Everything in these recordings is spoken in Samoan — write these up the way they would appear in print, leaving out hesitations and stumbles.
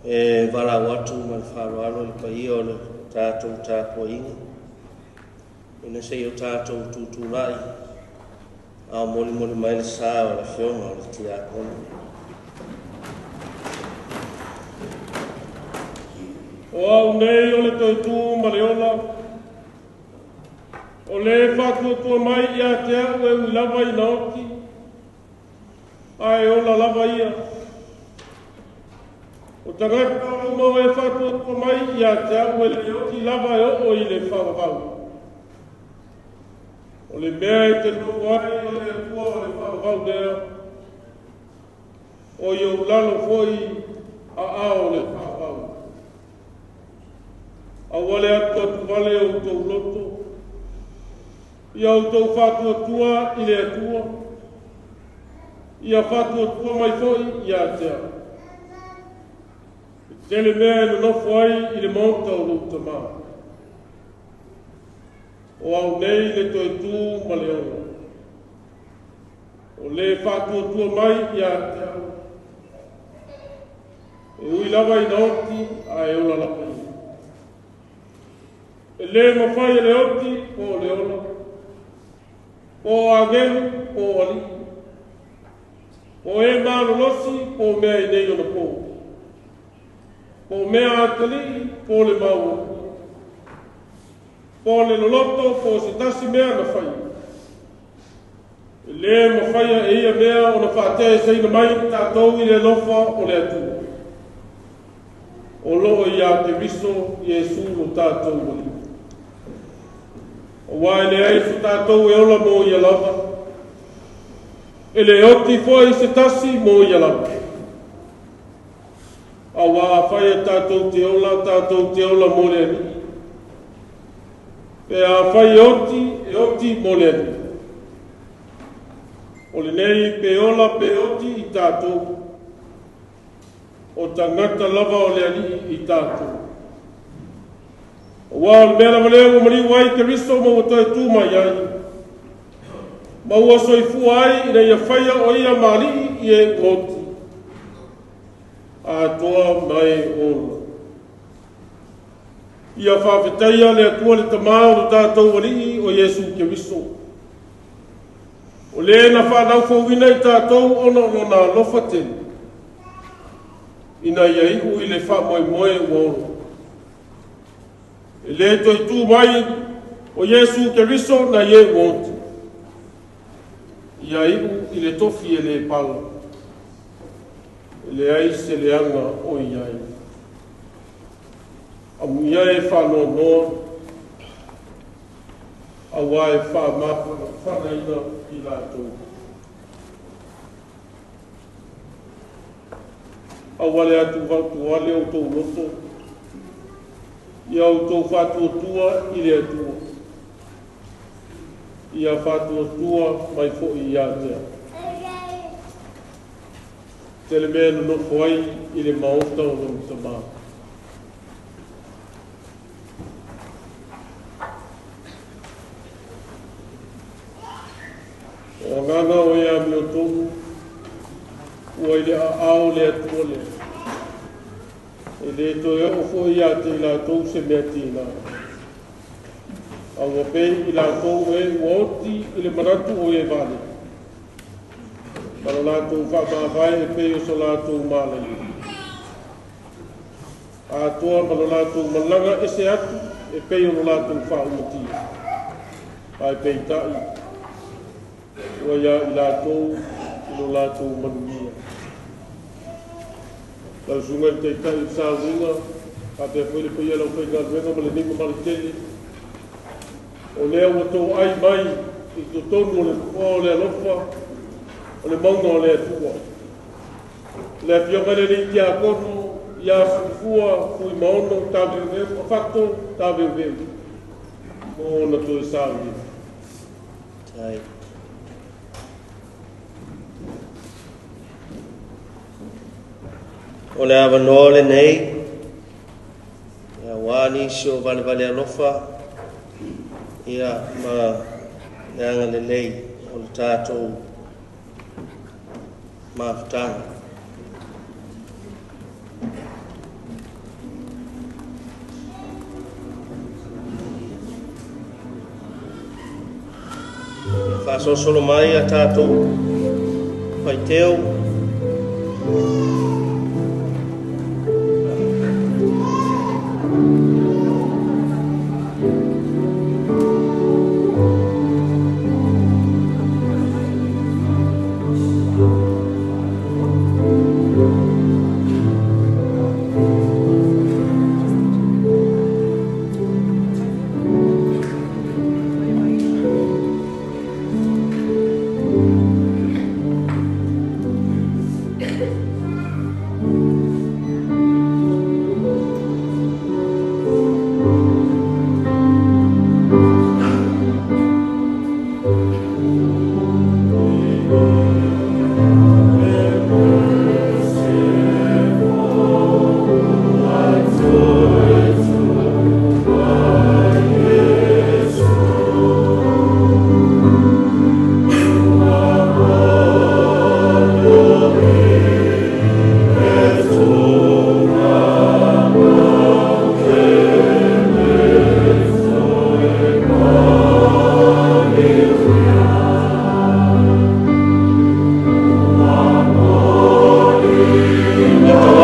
E valaau atu ma le faaaloalo i le paia o le tatou tapuaiga, ina se i o tatou tutulai a o molimoli mai le sa o le Afioga o le Tiakono. O au nei o le toe tu ma le ola, o le faatuatua mai ia te au e ui lava ina oti, ae ola lava ia. O tagata uma o e faatuatua mai ia te au e le oti lava e oo i le faavavau. O le mea e te nofo ai o le Atua o le faavavau lea, o i ou lalo foi aao o le faavavau. Aua le atuatuvale o outou loto, ia outou faatuatua i le Atua, ia faatuatua mai foi ia te au. E tele mea e nonofo ai i le maota o lou tamā. O au nei le toe tu ma le ola. O le faatuatua mai ia te au, e ui lava ina oti ae ola lava ia. E le mafai e le oti po o le ola, po o agelu po o alii, po o e malolosi po o mea i nei ona po, po o mea atalii po o le maua, po o le loloto po o se tasi mea na faia. E le mafaia e ia mea ona faateeseina mai i tatou i le alofa o le Atua. O loo ia Keriso Iesu lo tatou Alii. Aua e leai so tatou e ola mo ia lava, e le oti foi se tasi mo ia lava. Aua afai e tatou te ola, tatou te ola mo le Alii. Pe afai e oti, e oti mo le Alii. O lenei pe ola pe oti i tatou, o tagata lava o le Alii i tatou. Aua o le mea lava lea ua maliu ai Keriso ma ua toe tu mai ai, ma ua soifua ai ina ia faia o ia ma alii i e ua oti, atoa ma e ola. Ia faafetaia le Atua le Tamā o lo tatou Alii o Iesu Keriso. O le na faanaufouina i tatou ona o lona alofa tele, ina ia iu i le faamoemoe ua ola. E le toe tu mai o Iesu Keriso nai e ua oti, ia iu i le tofi e le pala, e leai se leaga o i ai. Amuia e faanoanoa, aua e faamafanafanaina i latou. Aua le atuale outou loto, ia outou faatuatua i le Atua, ia faatuatua mai foi ia te au. Tele mea nonofo ai i le maota o lou tamā. O agaga o e amiotonu, ua i le aao o le Atua lea. E le toe oo foi ia te i latou se mea tiga. A ua pei i latou e ua oti i le manatu o e vale, ma lo latou faamavae e pei o so latou malaia. Atoa ma lo latou malaga ese atu e pei o lo latou faaumatia. Ae peitai, ua ia i latou i lo latou manuia. Lau susuga i le Taitai o le Sauniga, faapea foi le paia o le aufaigaluega ma lenei mamalu tele, o lea ua toai mai i totonu o le nofoa o le alofa o le mauga o le Atua. Le Afioga i le Alii Tiakono ia Fuifua Fuimaono Taveuveu Afato Taveuveu mo ona toe sauniga. Tai. O le avanoa lenei, aua nisi o valevale alofa, ia ma le agalelei o le tatou mafutaga. Faasolosolo mai a tatou faiteu.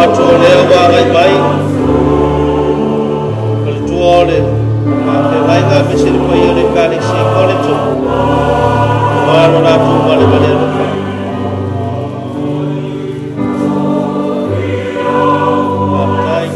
Atu o lea ua agai mai faletua o le faafeagaiga aemaise le paia o le Ekalesia i Koleto aua lo latou valevale alofa. Faafetai.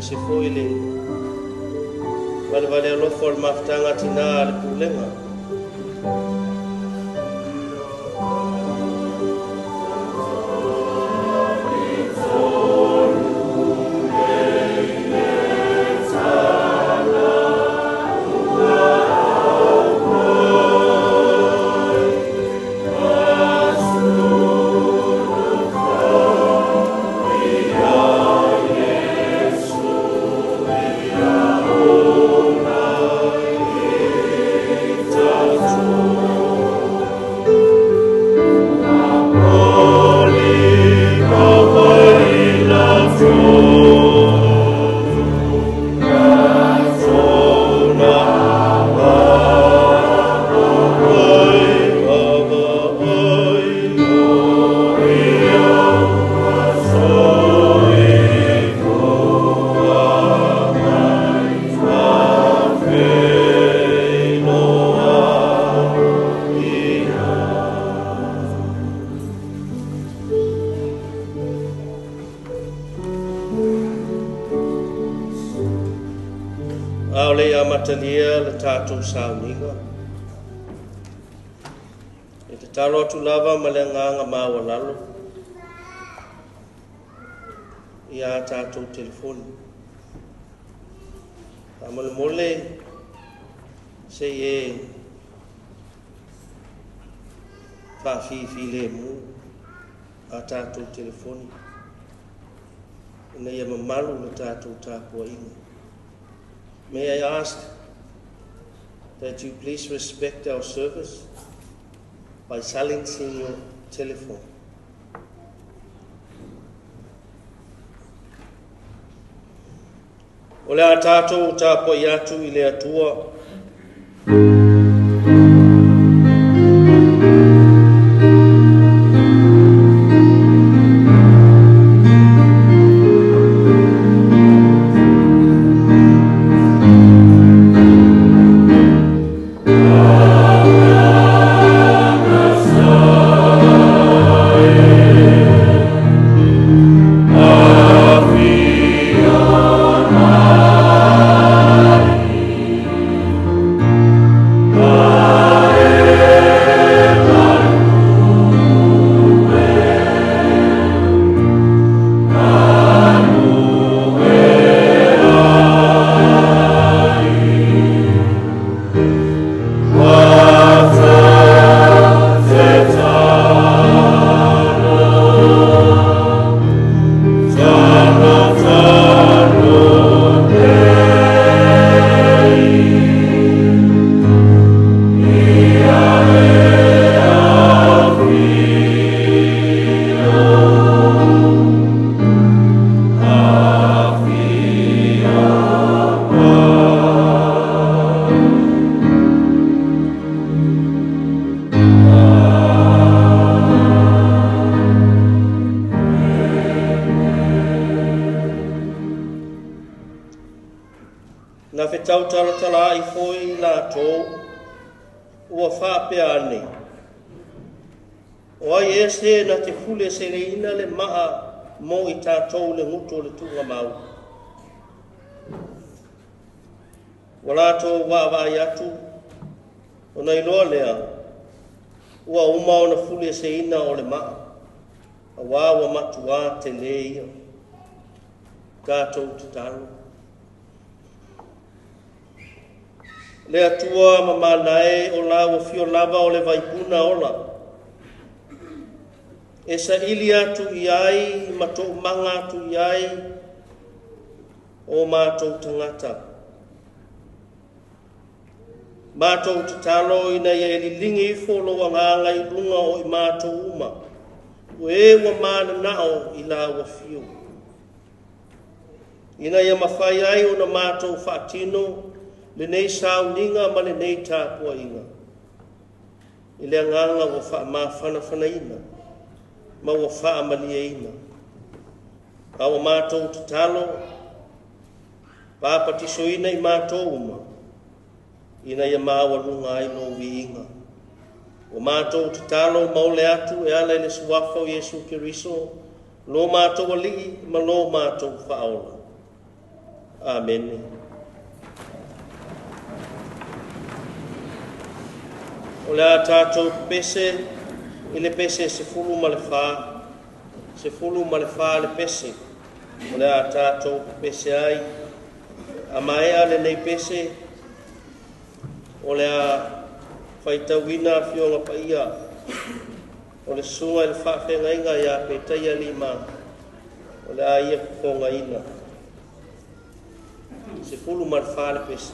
Aemaise foi le valevale alofa o le mafutaga a tinā a le Pulega. A o le i amatalia le tatou sauniga, e tatalo atu lava ma le agaga maualalo ia tatou telefoni. Faamolemole se i e faafifilemu a tatou telefoni ina ia mamalu le tatou tapuaiga. May I ask that you please respect our service by silencing your telephone. O le a tatou tapuai atu i le Atua. Na fetautalatalaai foi latou ua faapea ane, O ai ea se na te fuleseneina le maa mo i tatou i le gutu o le tuugamau? Ua latou vaavaai atu, ona iloa lea, ua uma ona fuleseina o le maa, auā ua matuā telē ia. Tatou tatalo. Le Atua mamana e, o lau afio lava o le vaipuna ola. E saili atu i ai ma toomaga atu i ai o matou tagata. Matou tatalo ina ia e liligi ifo lou agaga i luga o i matou uma, o e ua mananao i lau afio. Ina ia mafai ai ona matou faatino lenei sauniga ma lenei tapuaiga i le agaga ua faamafanafanaina ma ua faamalieina. A ua matou tatalo, papatisoina i matou uma, ina ia maualuga ai lou viiga. Ua matou tatalo maole atu e ala i le suafa o Iesu Keriso, lo matou Alii ma lo matou Faaola. Amene. O le a tatou pese i le pese 14, 14 le pese. O le a tatou pese ai. A maea lenei pese, o le a faitauina Afioga Paia o le susuga i le faafeagaiga ia Petaia Lima, o le a ia fofogaina. 14 le pese.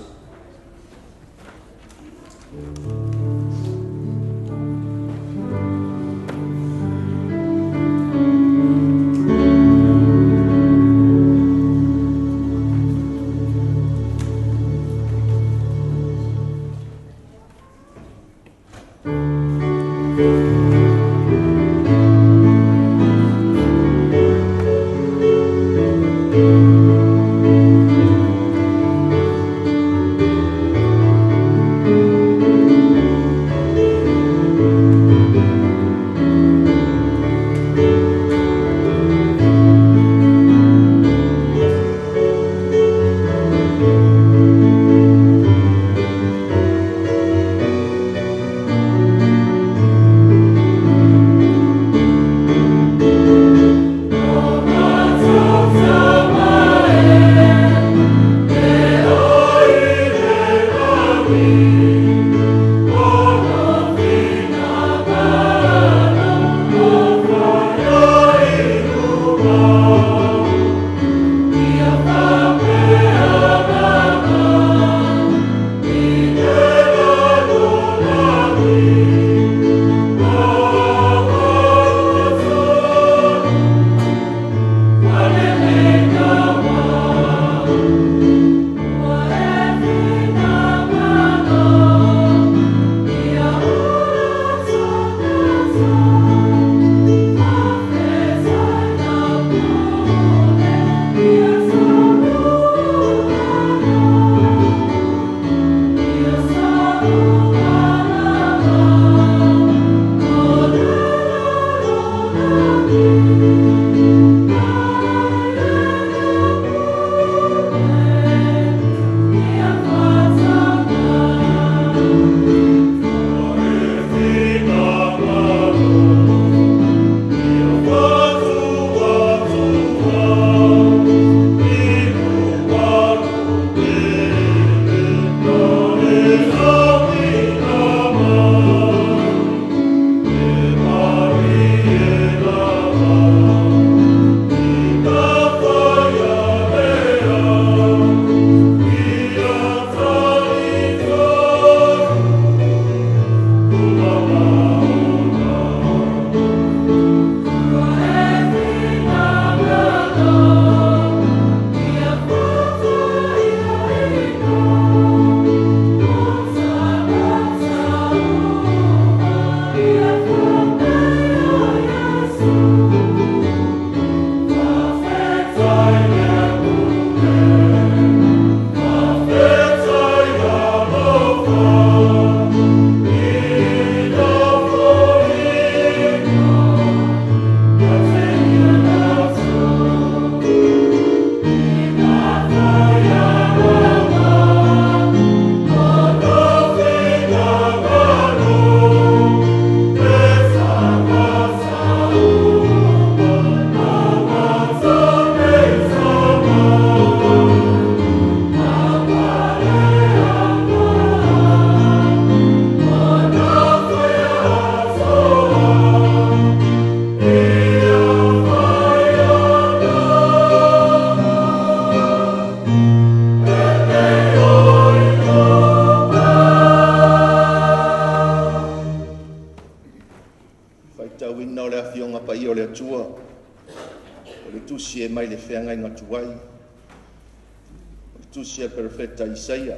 Faitauina o le Afioga Paia o le Atua, o le tusi e mai le feagaiga tuai, o le tusi a le Perofeta Isaia,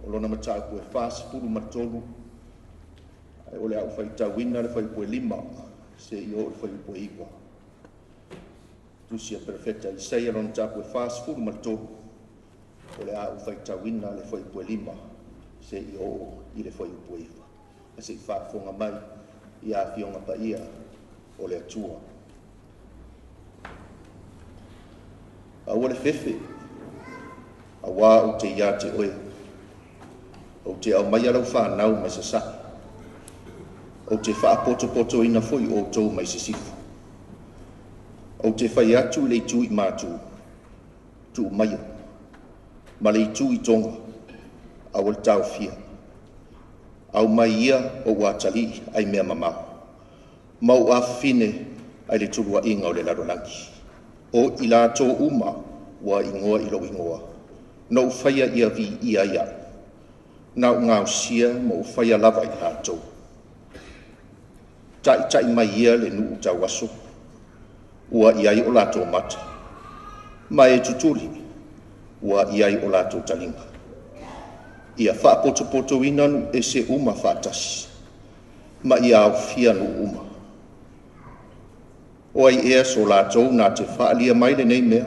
o lona mataupu e 43, ae o le a ou faitauina le fuaiupu e 5 seia oo i le fuaiupu e 9. Tusi a le Perofeta Isaia, lona mataupu e 43, o le a ou faitauina le fuaiupu e 5 seia oo i le fuaiupu e 9. Ae se i faafofoga mai ia Afioga Paia o le Atua. Aua le fefe, Auā ou te iā te oe, ou te aumaia lau fanau mai sasae, ou te faapotopotoina foi outou mai sisifo. Ou te fai atu i le itu i matu, tuu maia, ma le itu i toga, aua le taofia. Aumai ia ou atalii ai mea mamao, ma ou afafine ai le tuluaiga o le lalolagi. O i latou uma ua igoa i lou igoa, na ou faia ia viia ai au, na ou gaosia ma ou faia lava i latou. Taitai mai ia le nuu tauaso, ua i ai o latou mata, ma e tutuli, ua i ai o latou taliga. Ia faapotopotoina nuu ese uma faatasi, ma ia aofia nuu uma. O ai ea so latou na te faaalia mai lenei mea,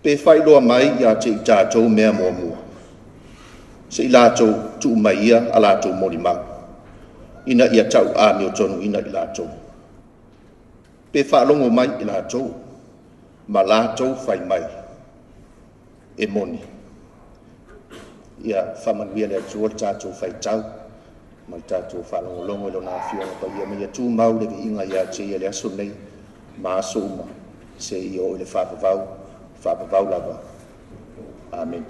pe faailoa mai ia te i tatou mea muamua, se i latou tuu mai ia a latou molimau, ina ia tau amiotonuina i latou. Pe faalogo mai i latou, ma latou fai mai, e moni. Ia faamanuia le Atua le tatou faitau ma le tatou faalogologo i Lona Afioga Paia, ma ia tumau le viiga ia te Ia i le aso lenei ma aso uma, seia oo i le faavavau, faavavau lava. Amene.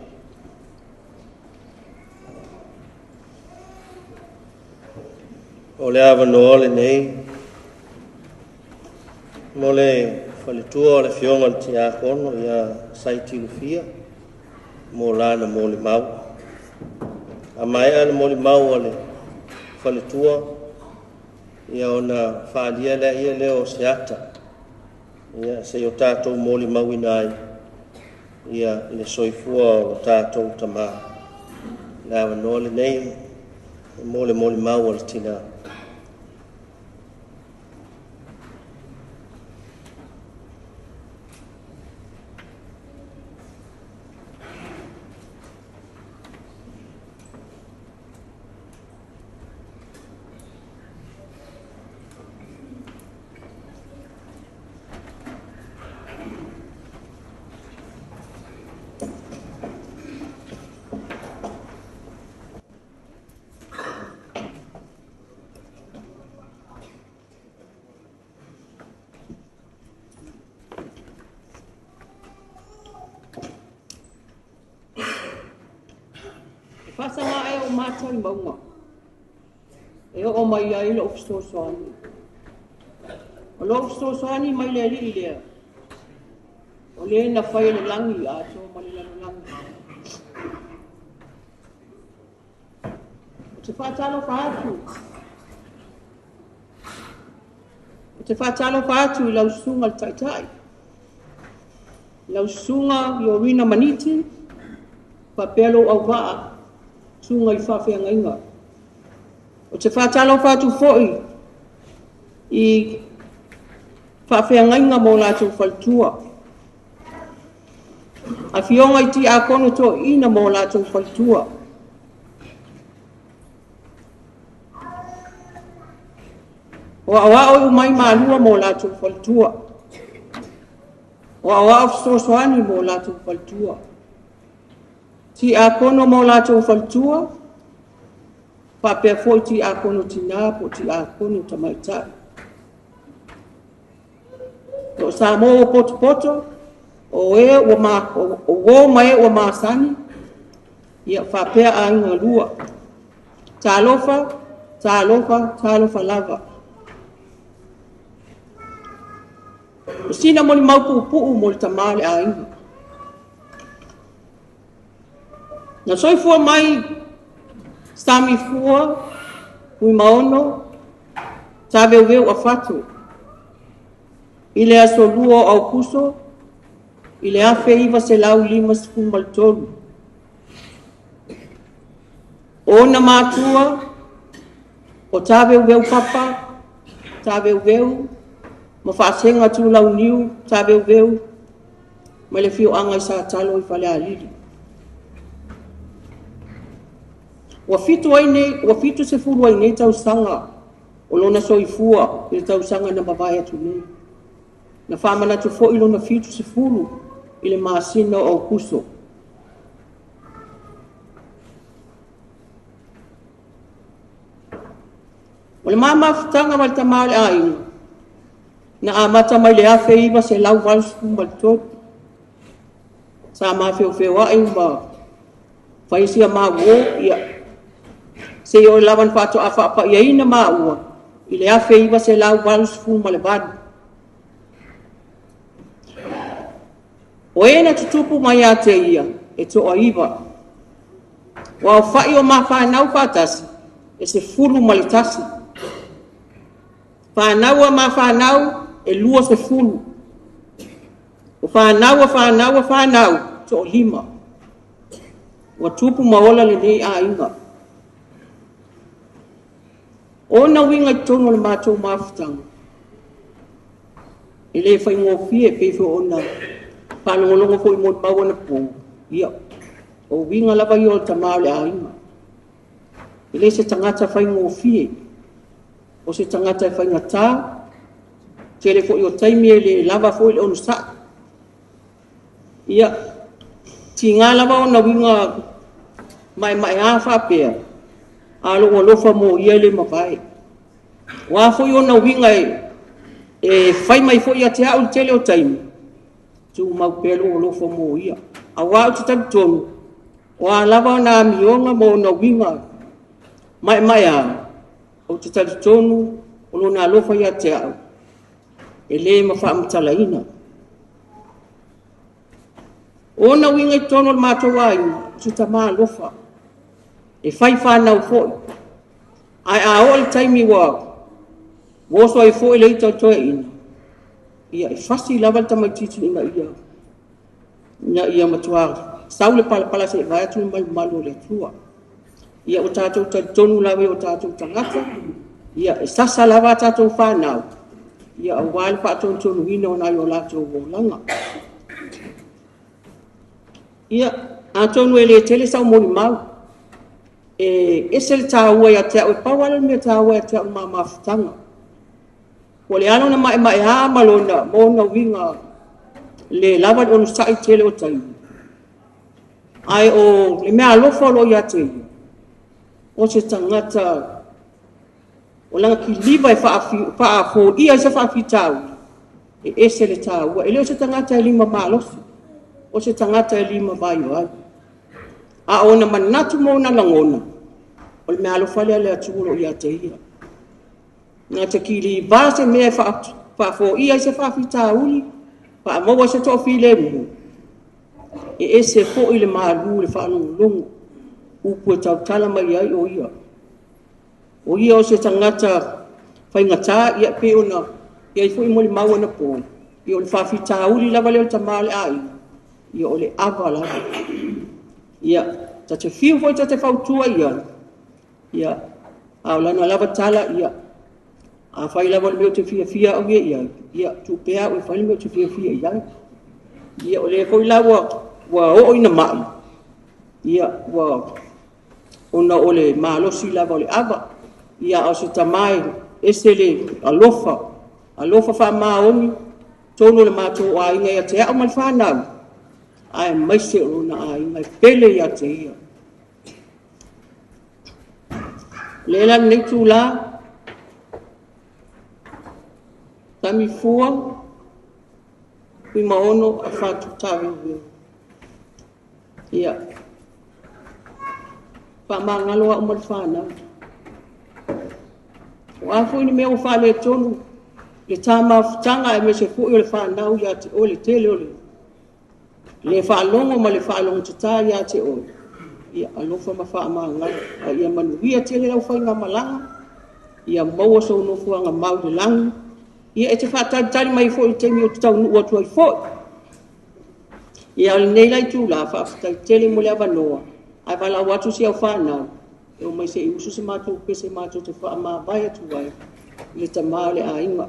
O le avanoa lenei mo le faletua o le afioga i le Tiakono ia Saiti Lufia mo lana molimau. A maea le molimau a le faletua, ia ona faaalia lea o se ata, ia se i o tatou molimauina ai ia le soifua o lo tatou tamā. Le avanoa lenei mo le molimau a le tina. Faasaga e o mata i mauga, e oo mai ai lou fesoasoani. O lou fesoasoani mai le alii lea, o le na fai le lagi atoa ma le lalolagi. O te faatalofa atu. O te faatalofa atu i lau susuga le taitai, lau susuga i Orina Maniti, faapea lou auvaa, susuga i faafeagaiga. O te faatalofa atu foi i faafeagaiga mo latou faletua. Afioga i tiakono toeaiina mo latou faletua. O aoao i umai malua mo latou faletua. O aoao fesoasoani mo latou faletua. Tiakono mo latou faletua, faapea foi tiakono tinā po o tiakono tamaitai. O Samoa ua potopoto, o e ua o ma e ua masani, ia faapea aiga lua. Talofa, talofa, talofa lava. O sina molimau puupuu mo le tamā le aiga. Na soifua mai Sami Fua, Fuimaono, Taveuveu Afato, i le aso 2 o Aukuso, i le 1953. O ona matua, o Taveuveu Papa, Taveuveu, ma Faasega Tulauniu, Taveuveu, mai le fioaga i Satalo i Falealili. Ua 70 ai nei tausaga o lona soifua i le tausaga na mavae atu nei. Na faamanatu foi lona 70 i le masina o Aukuso. O le ma mafutaga ma le tama o le aiga, na amata mai le 1983, sa mafeofeoai ma fai sia maua, ia, se i o lava na faatoa faapaiaina maua i le 1988. O e na tutupu mai ia te ia, e toa 9. Ua aofai o mafanau faatasi, e 11. Fanau a mafanau, e 20. O fanau a fanau a fanau, toa 5. Ua tupu ma ola lenei aiga. O ona uiga i totonu o le matou mafutaga, e le faigofie pei foi ona faalogologo foi mo le mau anapo, ia, o uiga lava ia o le tama o le aiga. E le se tagata faigofie, o se tagata e faigata, tele foi o taimi e le lava foi le onosai. Ia, tiga lava ona uiga maemaea faapea, a lou alofa mo ia le mavae. Ua foi ona uiga e fai mai foi ia te au le tele o taimi, tumau pea lou alofa mo ia. Auā ou te talitonu, o a lava ona amioga ma ona uiga maemaea, ou te talitonu o lona alofa ia te au, e le mafaamatalaina. O ona uiga i totonu o le matou aiga, o se tama alofa, e fai fanau foi. Ae a oo le taimi ua oso ai foi le ita o toeaina, ia e fasi lava le tamaitiiti ina ia matua sau le palapala se i vae atu le malumalu o le Atua. Ia ua tatou talitonu lava i o tatou tagata, ia e sasa lava a tatou fanau, ia aua le faatonutonuina o nai o latou olaga. Ia, atonu e le tele sau molimau, e ese le tāua ia te au, e pau lava le mea tāua ia te au ma mafutaga. O le ala ona maemaea ma lona ma ona uiga le lava le onosai tele o taimi. Ae o le mea alofa o lo o ia te ia, o se tagata o lana kiliva e faafoia ai se faafitauli, e ese le tāua. E le o se tagata e lima malosi, o se tagata e lima vaivai. A ona manatu ma ona lagona, o le mea alofa lea le Atua o lo o ia te ia. Na te kiliva se mea e faafoia ai se faafitauli, faamaua se toafilemu, e ese foi le malu le faalogologo, upu e tautala mai ai o ia. O ia o se tagata faigata, ia pei ona i ai foi molimau anapo, ia o le faafitauli lava lea o le tama o le aiga, ia o le ava lava. Ia, ta te fiu foi ta te fautua i ai, ia, a o lana lava tala, ia, afai lava o le mea ou te fiafia au ia i ai, ia, tuu pea au e fai le mea ou te fiafia i ai. Ia, o lea foi la ua oo ina mai, ia, ua, ona o le malosi lava o le ava, ia, a o se tama e ese le alofa, alofa faamaoni, tonu o le matou aiga ia te au ma le fanau, aemaise o lona aiga e pele ia te ia. O lea la lenei tula, Tamifua, Fuimaono Afato Taveuveu. Ia, faamagalo au ma le fanau. O a foi ni mea ua faaletonu le ta mafutaga aemaise foi o le fanau ia te oe, le tele o le faalogo ma le faalogo tata ia te oe, ia alofa ma faamagalo. A ia manuia tele lau faigamalaga, ia maua sou nofoaga mau i le lagi, ia e te faatalitali mai foi i le taimi ou te taunuu atu ai foi. Ia o lenei la itula, faafetai tele mo le avanoa, ae valaau atu si au fanau, e omai se i usu se matou pese matou te faamavae atu ai i le tama o le aiga.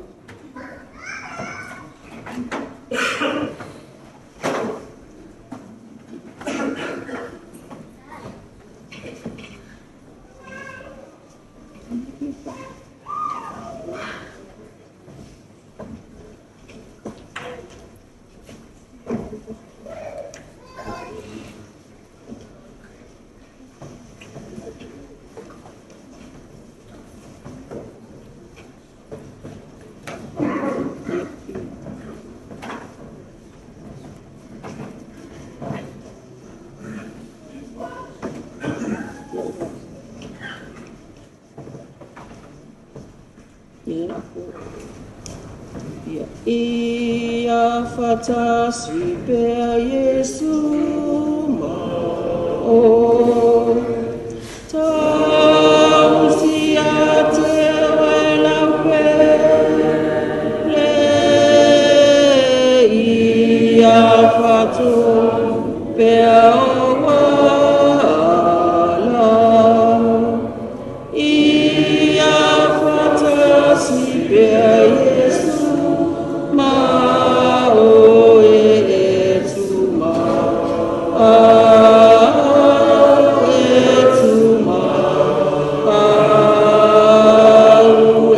lafo. Ia, ia fatasi pea Iesu ma o tausi a te oe lau pele ia fatu pea o ala ia fatasi pea Iesu ma oe e tuma au e tuma au e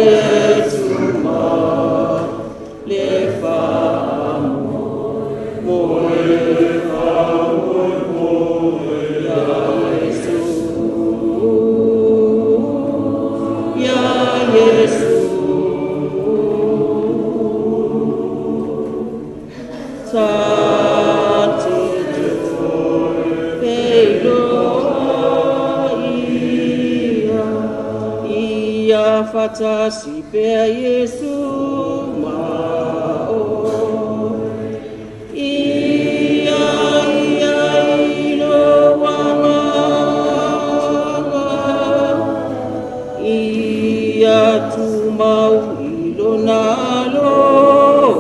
tuma le faamoemoe ia Iesu ia Iesu ta te feiloa ia ia fatasi pea Iesu ma oe ia ia i lou agaga ia tumau i lona alofa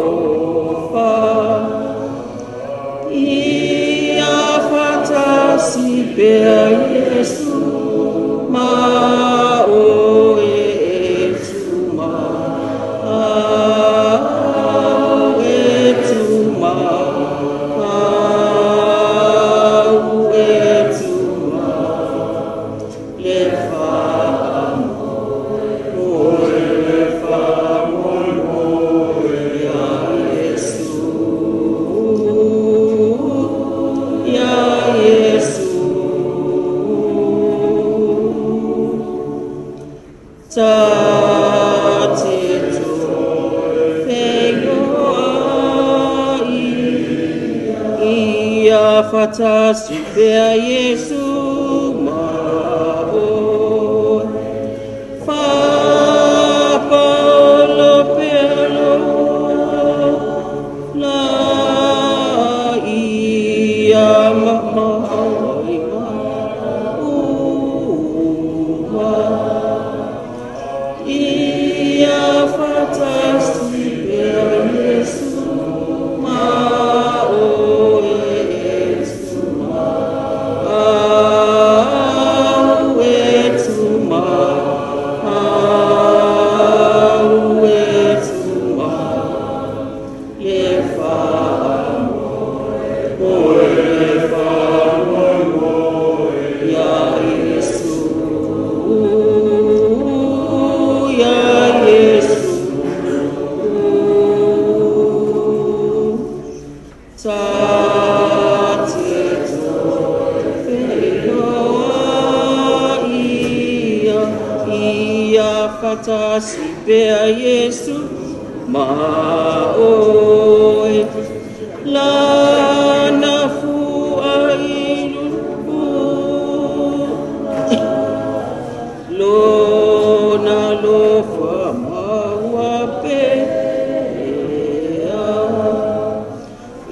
ia fatasi pea Iesu ma oe e tuma au e tuma au e tuma le faamoemoe le faamoemoe ia Iesu ia Iesu ta te feiloa ia fatasi pea Iesu ma oe faapaolo pea lou ola ia mamao ai ma uma ia fatasi pea Iesu ma oe e tuma au e tuma au e tuma le faamoemoe le faamoemoe ia Iesu ia Iesu ta te feiloa ia ia fatasi pea Iesu ma oe lana fuailu lona alofa mau pea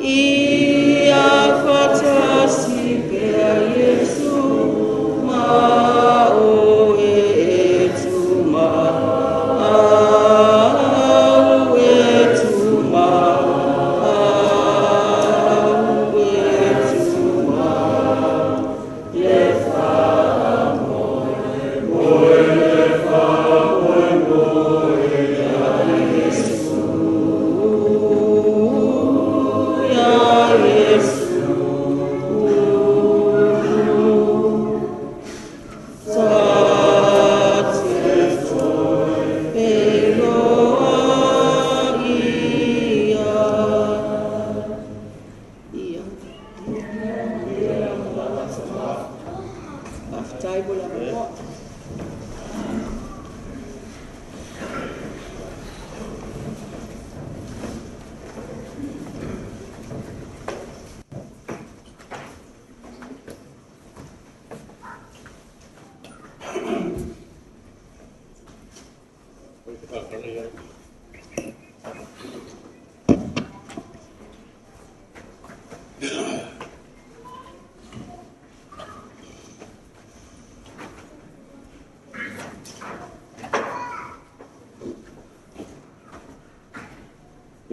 ia fatasi pea Iesu ma oe e tuma au e tuma au e tuma le faamoemoe.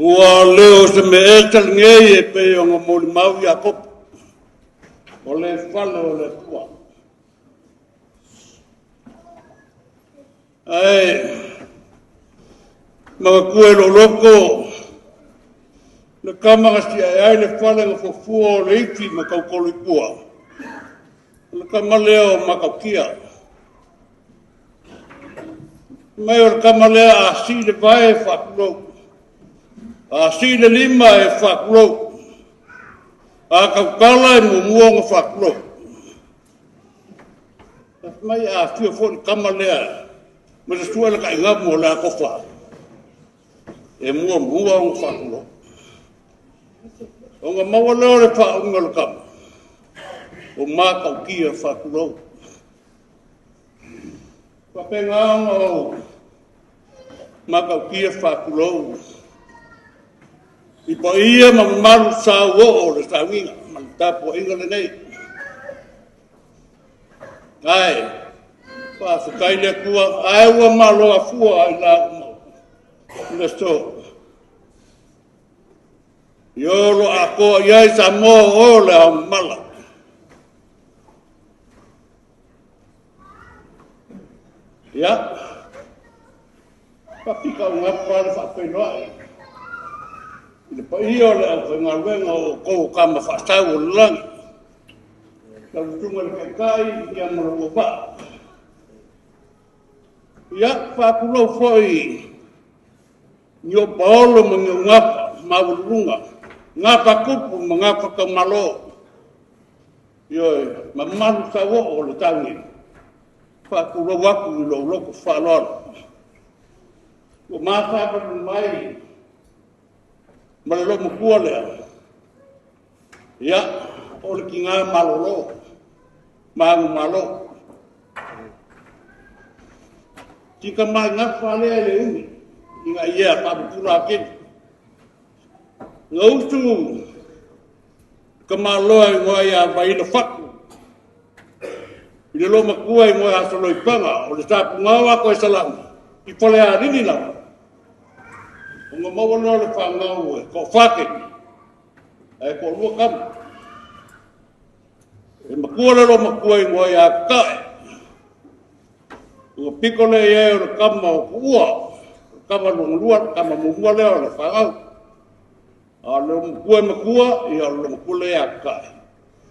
Ua leo se me e lenei e pei ona molimau Iakopo, o le fale o le Atua. Ae manatua e lou loto le tama na siae ai le fale na fuafua o le ifi ma tautolo i tua, o le tama lea o Matautia. Mai o le tama lea a sii le vae e faatulou, a sii le lima e faatulou, a tautala e muamua ona faatulou. Mai a afio foi le tama lea ma le sua le taigamu o le atofa, e muamua ona faatulou. Ona maua lea o le faauuga o le tama, o Matautia faatulou. Faapena ona ou Matautia faatulou i paia ma mamalu sauoo o le sauniga ma le tapuaiga lenei. Ae faafetai le Atua, ae ua malo afua i la uma i le aso. Io lo atoa i ai Samoa o le ao mamala. Ia, faapika o gapa le faafeiloai i le paia o le aufaigaluega o outou o tama faasau o le lagi. Lau Susuga i le Taitai ia ma lou auvaa. Ia, faatulou foi i ou paolo ma ni ou gafa maualuluga, gafa tupu ma gafa taumalo, ioe, mamalu sauoo o le taulaga. E faatulou atu i lou loto faaaloalo. Ua mafavalu mai ma le loomatua lea, ia, o le tina malolo, manumalo. Si tamai gafa lea e le umi ina ia faapupula atili. Na usu tamaloa igoa ia Vaila Fatu i le loomatua igoa ia Soloipaga, o le Sa Pugao a Toesalama i Falealili lava, ona maua lea o le fanau e toafa teine ae toalua tama. E matua le loomatua igoa ia Tatae, ona pito lea i ai o le tama o Tuua, o le tama lona lua, o le tama muamua lea o le fanau. A o le loomatua e matua, ia o le loomatua lea ia Tatae.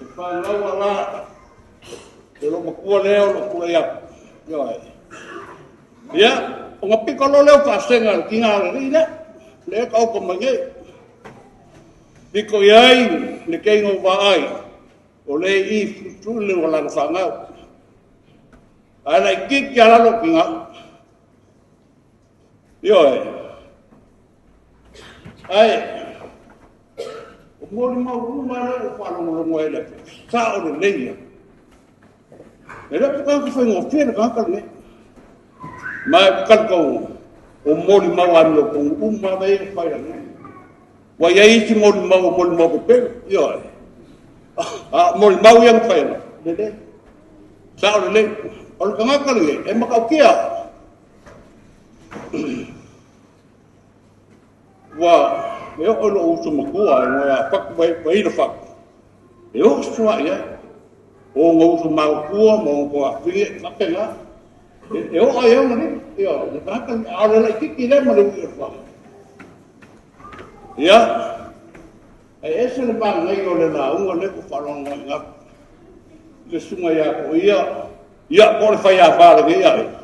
E fanau a la le loomatua lea o lo o tulai atu. Ia, ona pito loa lea o faasega i le tina aloalii lea, lea e taoto mai nei. Pito i ai le teiga o vaai, o lea e i i sulusulu o lana fanau. Ae laitiiti lava la lou tina. Ioe. Ae, o molimau uma lea ua faalogologo ai i le sao lelei lava. E le o se tagata faigofie le tagata lenei. Ma ou te talitonu, o molimau amiotonu uma lava ia e fai nei. Ua i ai isi molimau o molimau pepelo, ioe. A o molimau ia na fai atu, lelei, sao lelei. O le tagata lenei, e matautia. Ua e oo i lou uso matua e ngoe a Fatu Vaila Fatu, e oso lava i ai. O ona uso mauatua ma ona tuafafine, faapena. E oo ai ona lima, ioe, le tagata, a o le laitiiti lea ma le ui o le fale. Ia, ae ese le manaia o le lauga lea ua faalogo ai gafa. Le susuga ia Toia, ia po o le faiafa lenei aiga.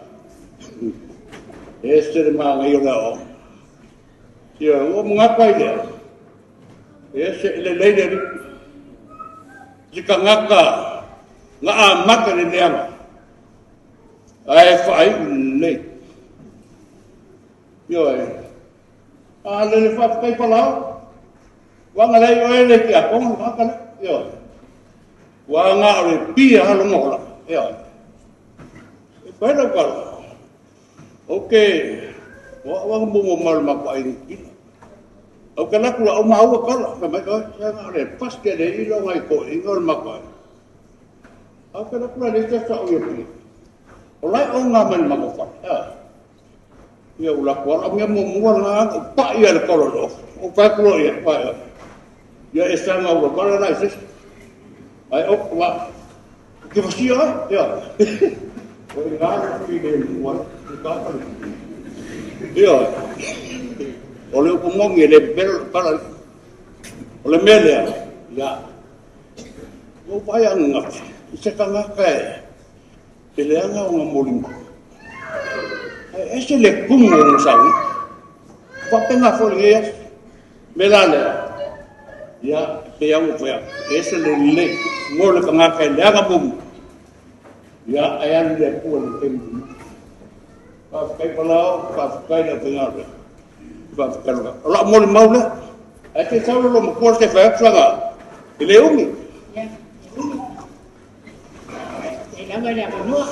E ese le manaia o le aoaoga. Ia, ua ou manatu ai lea, e ese, e lelei le alii. Si tagata na amata i le leaga, ae faaiu i le lelei. Ioe. A lele faafetai Palao. Ua leai oe le tiakono le tagata lea. Ioe. Ua na o le pia lava lona olaga. Ioe. E fai lau tala. Ou te, o au lava na muamua mai o le matou aiga i Niu Sila. Ou te alu atu la, ou maua tala. Fai mai, oi, se na o le pasi le ilo nai toeaiina o le matou aiga. Ou te alu atu la i le isi aso a o i Apia. O la e oga mai le matou fale. Ioe. Ia ua latou alu. A o le mea muamua lena na ou pai lava i le tolo o le ofi. Ou fai atu loa i ai, vaai, ia e saga ulavale la i se isi. Ae o, la, ou te vasia oe, ia. O i ina le filemu ai, le tagata lea. Ia, o le upu moni e le pepelo le tala lea. O le mea lea, ia, ua ou vaai ananafi i se tagata e leaga ona molimau, ae ese le tumu o lana saunoaga. E faapena foi i lenei aso. O le mea la lea, ia, e pei lava ona ou fai atu, e ese le lelei mo le tagata e leaga muamua, ia, ae alu i le Atua i le taimi mulimuli. Faafetai Valao, faafetai i le aufaigaluega, faafetai. O lau molimau lea. Ae te i sau le loomatua se i fai atu sana, e le umi. Ia, e umi. Faafetai lava i le avanoa.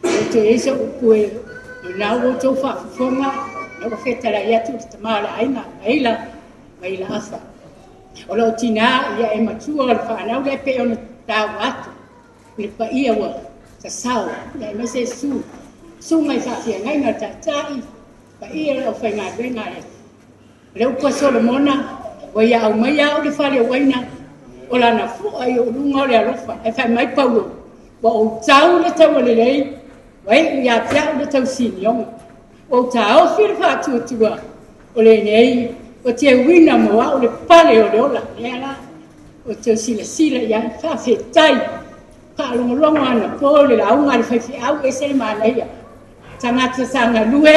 E toe i ai se upu e o lena ua outou faafofoga, lea ua fetalai atu le tama o le aiga, Maila, Maila Afa. O lou tinā, ia e matua o le fanau lea pei ona taua atu, le paia ua sasao, ia aemaise susu susuga i faafeagaiga o le taitai, paia o le aufaigaluega a le Atua. O le upu a Solomona, ua ia aumaia au i le fale uaina, o lana fua i ou luga o le alofa. Ae fai mai Paulo, ua ou tau le taua lelei, ua iu ia te au le tausinioga. Ua ou taofi le faatuatua, o lenei ua teuina mo au le pale o le ola. Lea la, ua outou silasila i ai, faafetai. Faalogologo anapo i le lauga a le faifeau, ese le manaia. Tagata sa galue,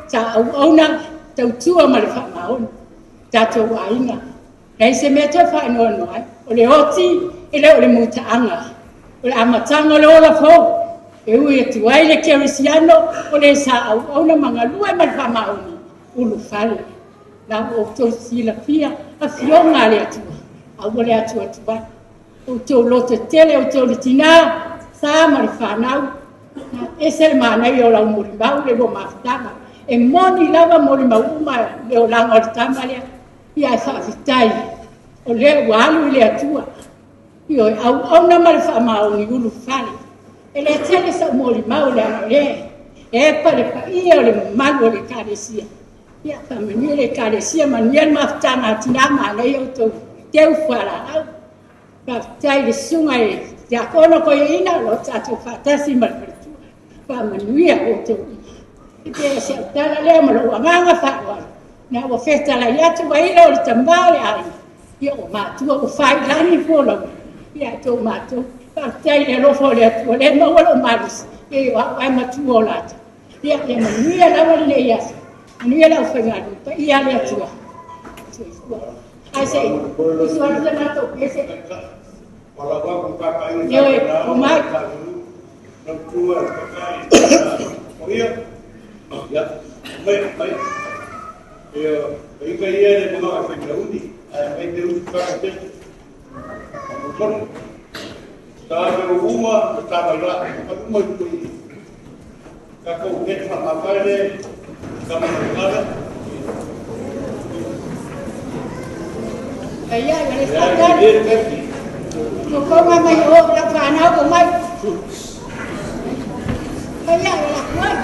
sa auauna, tautua ma le faamaoni. Tatou aiga, leai se mea toe faanoanoa ai. O le oti, e le o le mutaaga. O le amataga o le ola fou, e ui atu ai le kerisiano, o le sa auauna ma galue ma le faamaoni, ulufale. La ua outou silafia, afioga a le Atua, aua le atuatu ai. Outou lototele, outou le tinā, sa ma le fanau, ese le manaia o lau molimau le lua mafutaga. E moni lava molimau uma le olaga o le tama lea. Ia ae faafetai, o lea ua alu i le Atua. Ioe, auauna ma le faamaoni ulufale. E le tele sau molimau leaga o lea e epa le paia o le mamalu o le Ekalesia. Ia, faamanuia le Ekalesia, manuia le mafutaga a tinã, manaia outou teu fualaau. Faafetai i le susuga i le Tiakono Toeaina o lo o tatou faatasi ma le faletua. Faamanuia outou uma. E pei o si au tala lea ma lou agaga faaaloalo. Na ua fetalai atu Vaila o le tama o le aiga, ia ua matua ua faiilagi fualaga, ia outou matou. Faafetai i le alofa o le Atua, lea e maua lou malosi, ia o au lava e matua o latou. Ia, ia manuia lava lenei aso, manuia le aufaigaluega paia a le Atua. Soifua. Ai se i usu atu le matou pese. Ioe, o mai. Ai ai, le fatali. Kokonga mai o la whanau o mai. Ai ai, la kuai.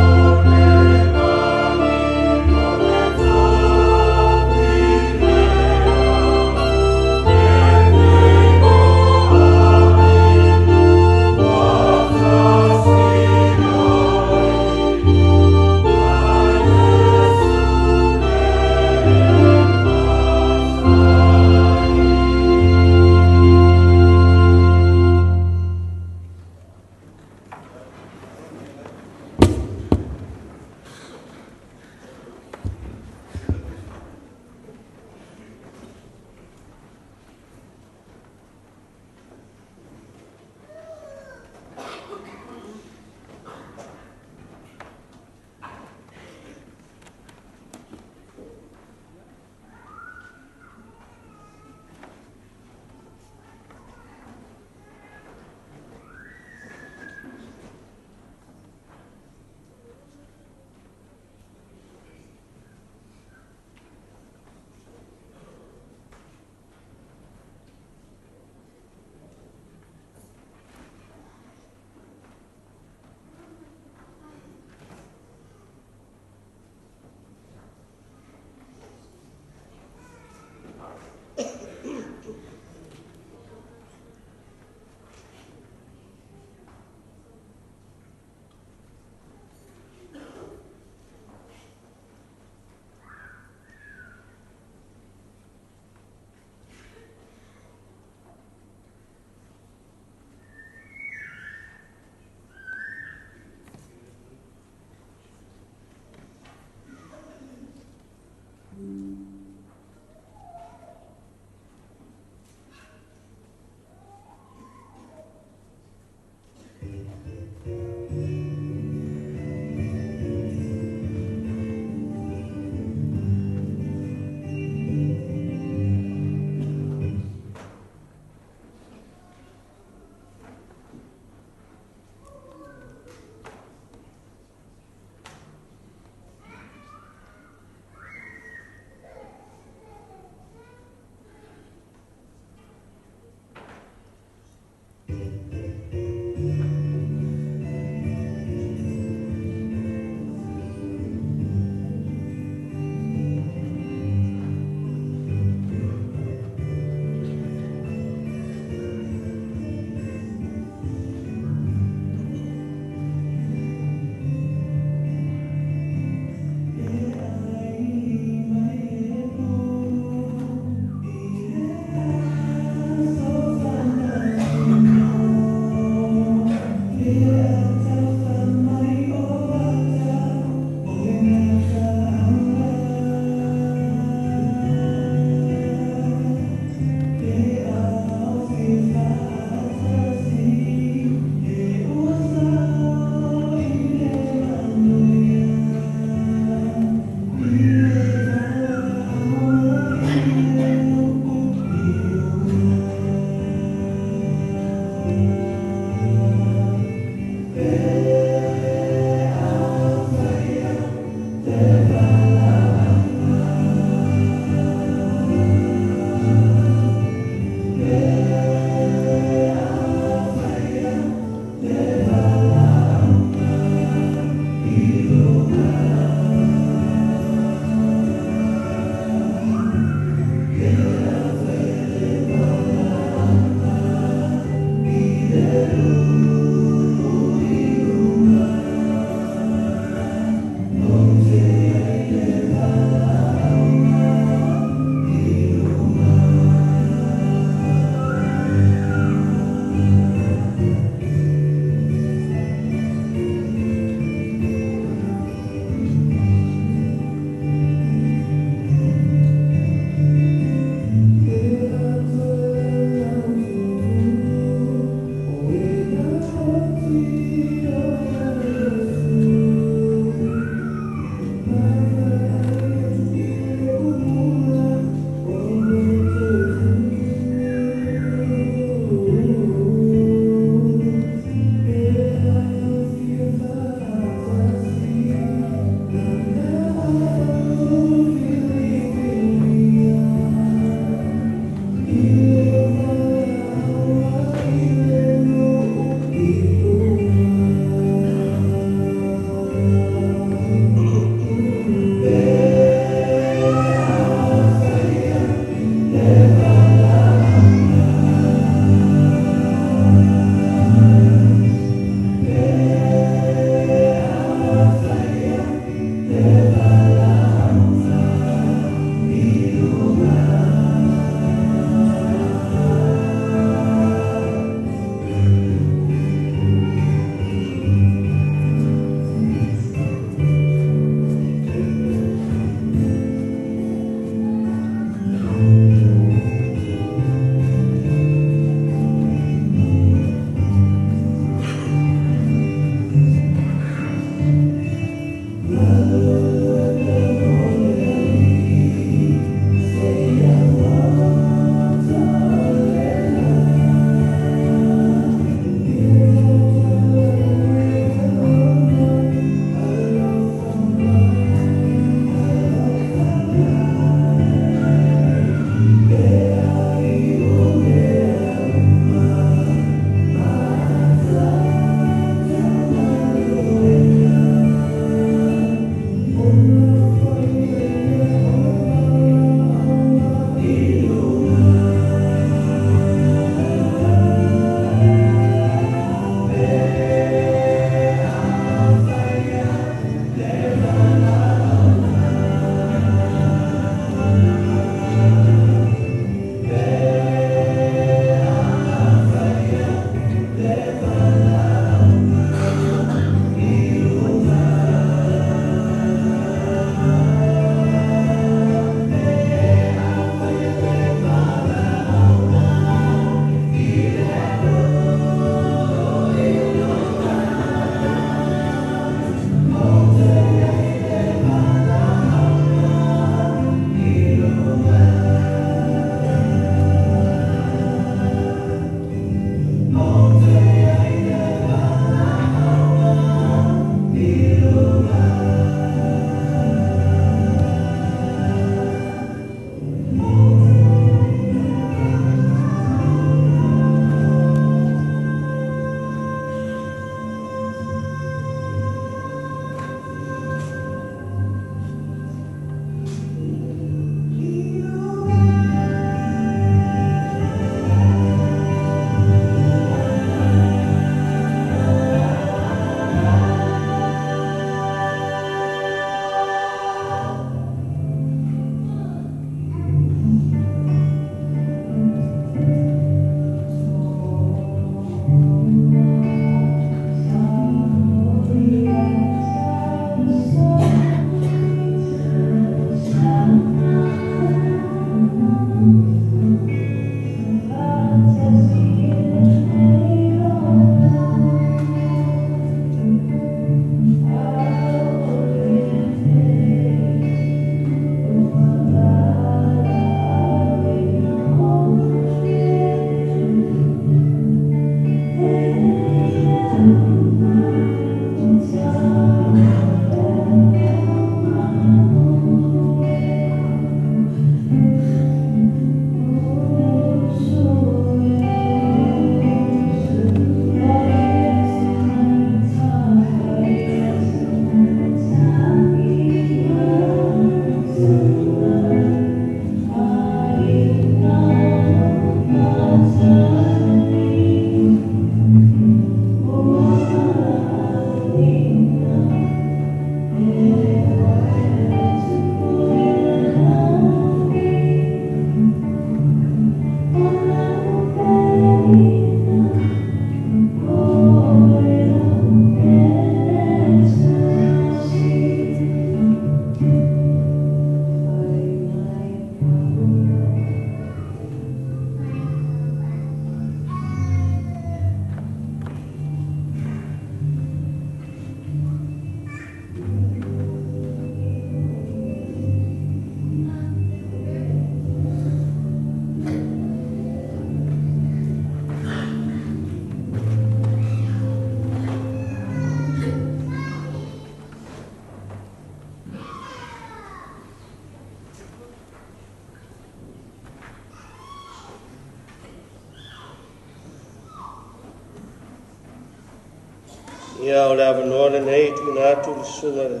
Ia, o le avanoa lenei tuuina atu le susuga le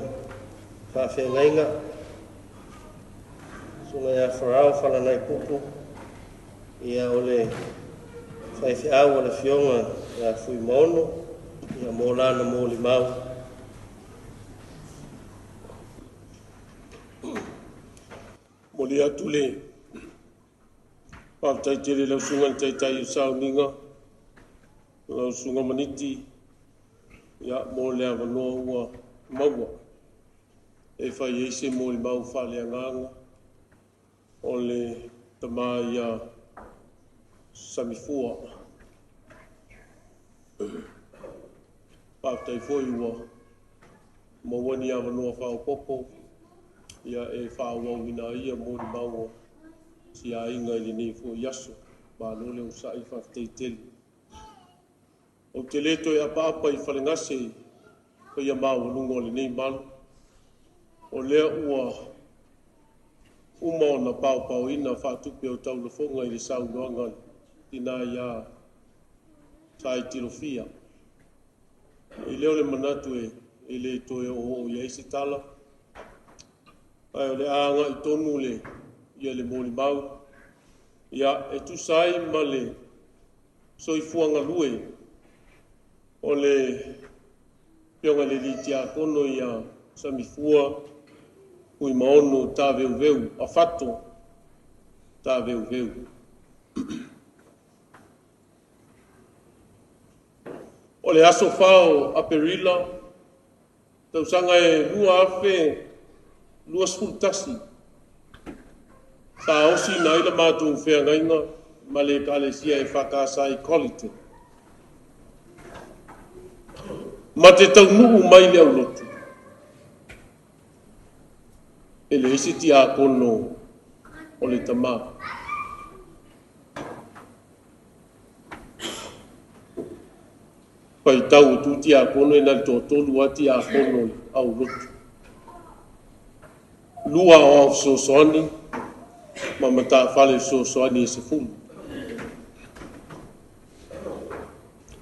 faafeagaiga, susuga ia Farao Falanai Pupu, ia o le faifeau a le Afioga ia Fuimaono, ia mo lana molimau. Momoli atu le faafetai tele i lau Susuga i le Taitai o Sauniga, lau Susuga Maniti, ia, mo le avanoa ua maua e fai ai se molimau faaleagaga o le tama ia Samifua. Faafetai foi ua maua ni avanoa faaopoopo, ia, e faaauauina ai ia molimau o si aiga i lenei foi aso. Malo le onosai, faafetai tele. Ou te le toe apaapa i falegase paia maualuga o lenei malu, o lea ua uma ona paopaoina faatupe o taulafoga i le saunoaga tina ia Sai Tilofia. I lea o le manatu e le toe oo i ai se tala, ae o le a agai tonu le, ia le molimau, ia e tusa ai ma le soifua galue o le Afioga i le alii Tiakono ia Samifua Fuimaono Taveuveu, Afato Taveuveu. O le aso 4 o Aperila, tausaga e 2021, sa osiina ai la matou feagaiga ma le Ekalesia EFKS i Colyton. Ma te taunuu mai le aulotu, e leai se tiakono o le tama. Faitau atu tiakono e na le toatolu a tiakono o le aulotu. 2 aoao fesoasoani ma matafale fesoasoani e 10.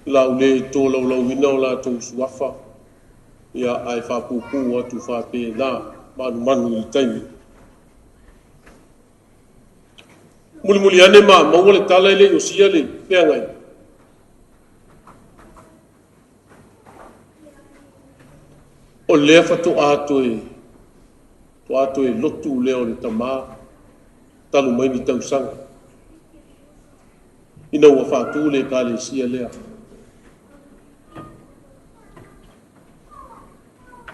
Lau le tolaulauina o latou suafa, ia ae faapuupuu atu faapena manumanu i le taimi. Mulimuli ane ma maua le tala e le i osia le feagai. O lea faatoa toe lotu lea o le tama talu mai ni tausaga ina ua faatu le Ekalesia lea.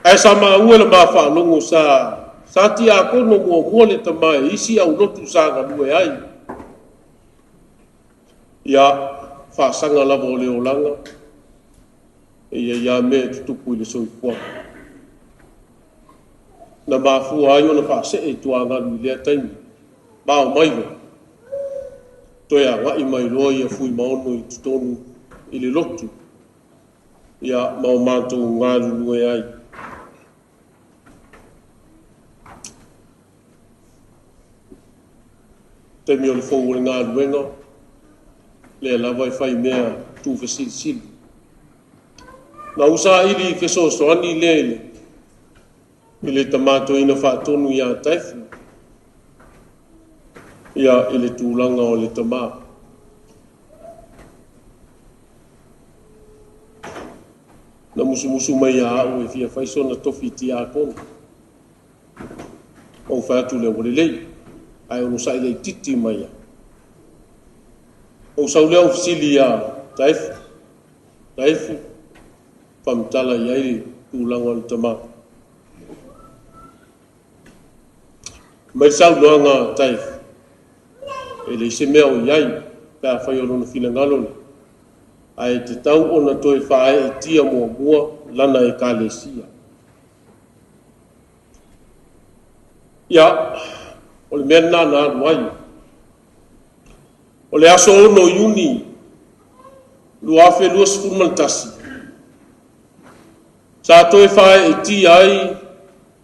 Ae sa maua le mafaalogo sa tiakono muamua le tama e isi au lotu sa galue ai. Ia, faasaga lava o le olaga, e ia ia mea e tutupu i le soifuaga. Na mafua ai ona faasee i tuagalu i lea taimi. Mao mai loa, toe agai mai loa ia Fuimaono i totonu i le lotu, ia ma o matou galulue ai. Taimi o le fou o le galuega, lea lava e fai mea tuufesilisili. Na usaili i fesoasoani lea i le tamatoina faatonu ia Taefu, ia i le tulaga o le tama. Na musumusu mai ia au e fia fai sona tofi tiakono. Ou fai atu lea ua lelei, ae ono sa'i laitiiti mai ia. Ou sau lea ou fesili ia Taefu, Taefu, faamatala i ai le tulaga o le tama. Mai saunoaga Taefu, e leai se mea o i ai, pe a fai o lona finagalo le, ae tatau ona toe faaeetia muamua lana Ekalesia. Ia, o le mea lena na alu ai. O le aso 6 Iuni 2021, sa toe faaeetia ai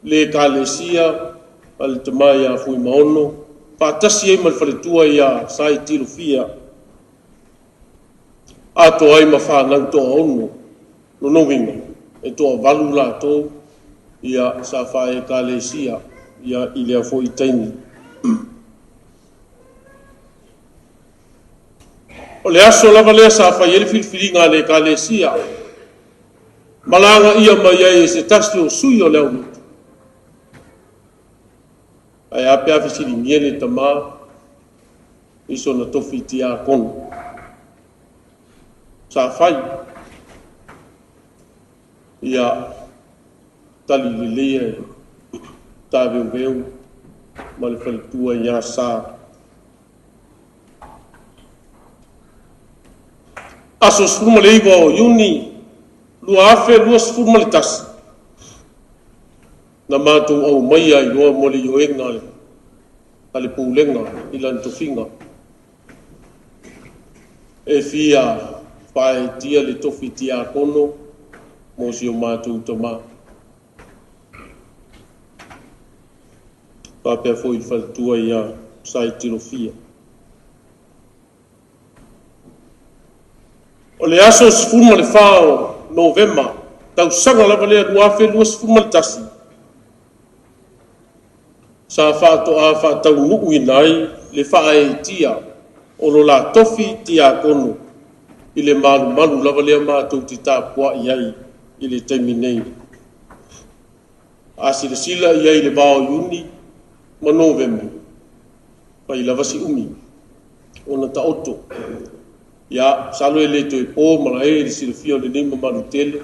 le Ekalesia a le tama ia Fuimaono, faatasi ai ma le faletua ia Sai Tilofia, atoa ai ma fanau toaono, lona uiga, E toavalu latou ia sa faekalesia ia i lea foi taimi. O le aso lava lea sa fai ai le filifiliga a le ekalesia, malaga ia mai ai e se tasi o sui o le aulotu. Ae a pe a fesiligia le tamā i sona tofi tiakono. Sa fai ia tali lelei e taveuveu ma le faletua ia sa. Aso 19 o Iuni 2021, na matou aumaia ai loa mo le ioega a le pulega i lana tofiga. E fia faaetia le tofi tiakono mo si o matou tamā. Faapea foi le faletua ia Sai Tilofia. O le aso 14 o Novema, tausaga lava lea 2021, sa faatoa faataunuuina ai le faaeetia o lo la tofi tiakono i le malumalu lava lea matou te tapuai ai i le taimi nei. A silasila i ai i le va o Iuni ma Novema, fai lava si umi ona taoto. Ia, masalo e le toe po malae i le silafia o lenei mamalu tele.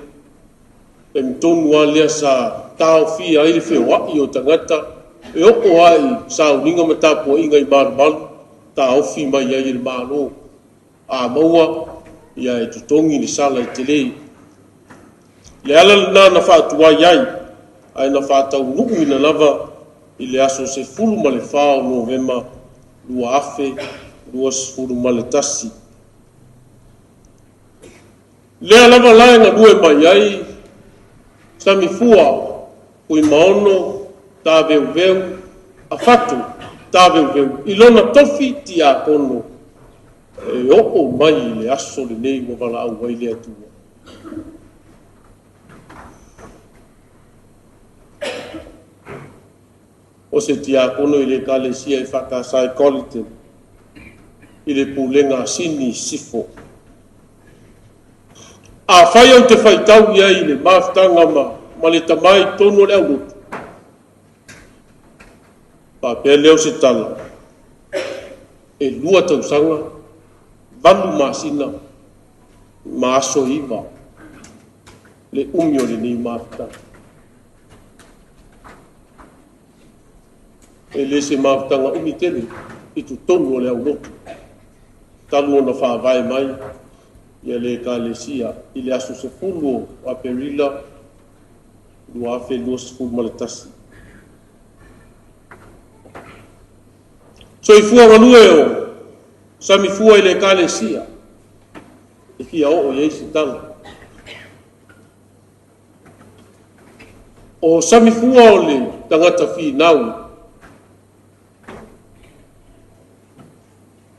Taimi tonu lava lea sa taofia ai le feoai o tagata e oo lava i sauniga ma tapuaiga i malumalu, taofi mai ai e le Malo. A maua, ia e totogi le sala e tele. Le ala lena na faatuai ai, ae na faataunuuina lava i le aso 14 o Novema 2021. Lea lava la e galue mai ai Samifua, Fuimaono, Taveuveu, Afato, Taveuveu, i lona tofi tiakono e oo mai i le aso lenei ua valaau ai le Atua. O se tiakono i le ekalesia e faatasa i Colyton, i le pulega a Sini Sifo. Afai ou te faitau i ai i le mafutaga ma le tamā i totonu o le aulotu, faapea lea o se tala, e 2 tausaga, 8 masina, ma aso 9 le umi o lenei mafutaga. E le se mafutaga umi tele i totonu o le aulotu, talu ona faavae mai ia le ekalesia i le aso 10 o Aperila 2021. Soifua galue o Samifua i le ekalesia, e fia oo i ai se tala. O Samifua o le tagata finau,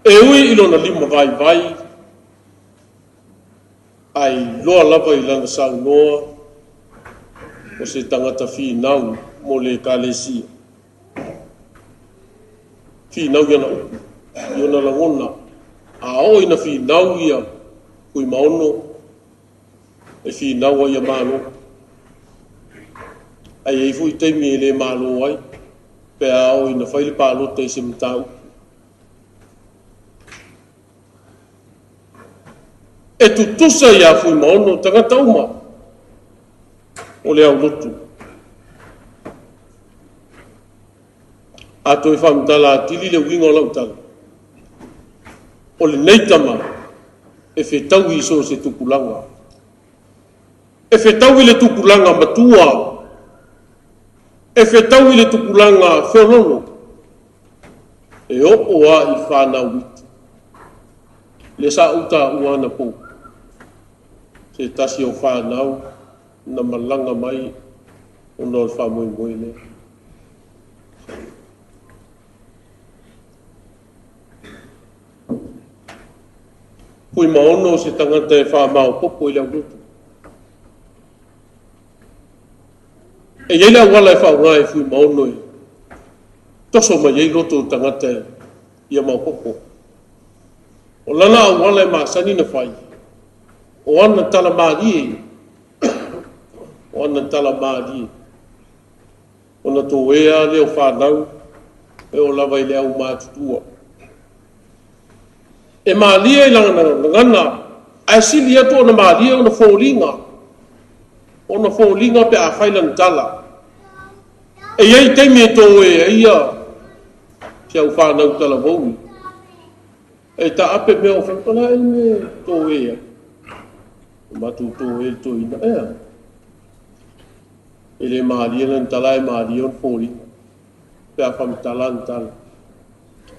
e ui i lona lima vaivai, ae iloa lava i lana saunoa o se tagata finau mo le ekalesia. Finau i ana upu, i ona lagona, a oo ina finau ia Fuimaono, e finau ai ia malo. Ae i ai foi taimi e le malo ai, pe a oo ina fai le palota i se mataupu. E tutusa ia Fuimaono tagata uma o le aulotu. A toe faamatala atili le uiga o lau tala, o lenei tama e fetaui i so o se tupulaga. E fetaui le tupulaga matua, e fetaui le tupulaga feololo, e oo lava i fanau iti. Le sa ou taua anapo, se tasi o fanau na malaga mai ona o le faamoemoe lea. Fuimaono o se tagata e faamaopopo i le aulotu. E i ai le auala e faaaoga e Fuimaono e toso mai ai loto o tagata ia maopoopo. O lana auala e masani na fai, o ana tala malie, o ana tala malie. Ona toea lea o fanau e oo lava i le aumatutua. E malie i lana gagana, ae sili atu ona malie ona foliga. Ona foliga pe a fai lana tala. E i ai taimi e toea ai ia si au fanau talavou. E taape mea o fai, o le a le mea e toea ai? O matou toea le toeaina. Ea, e le malie lana tala, e malie ona foliga. Pe a faamatala lana tala.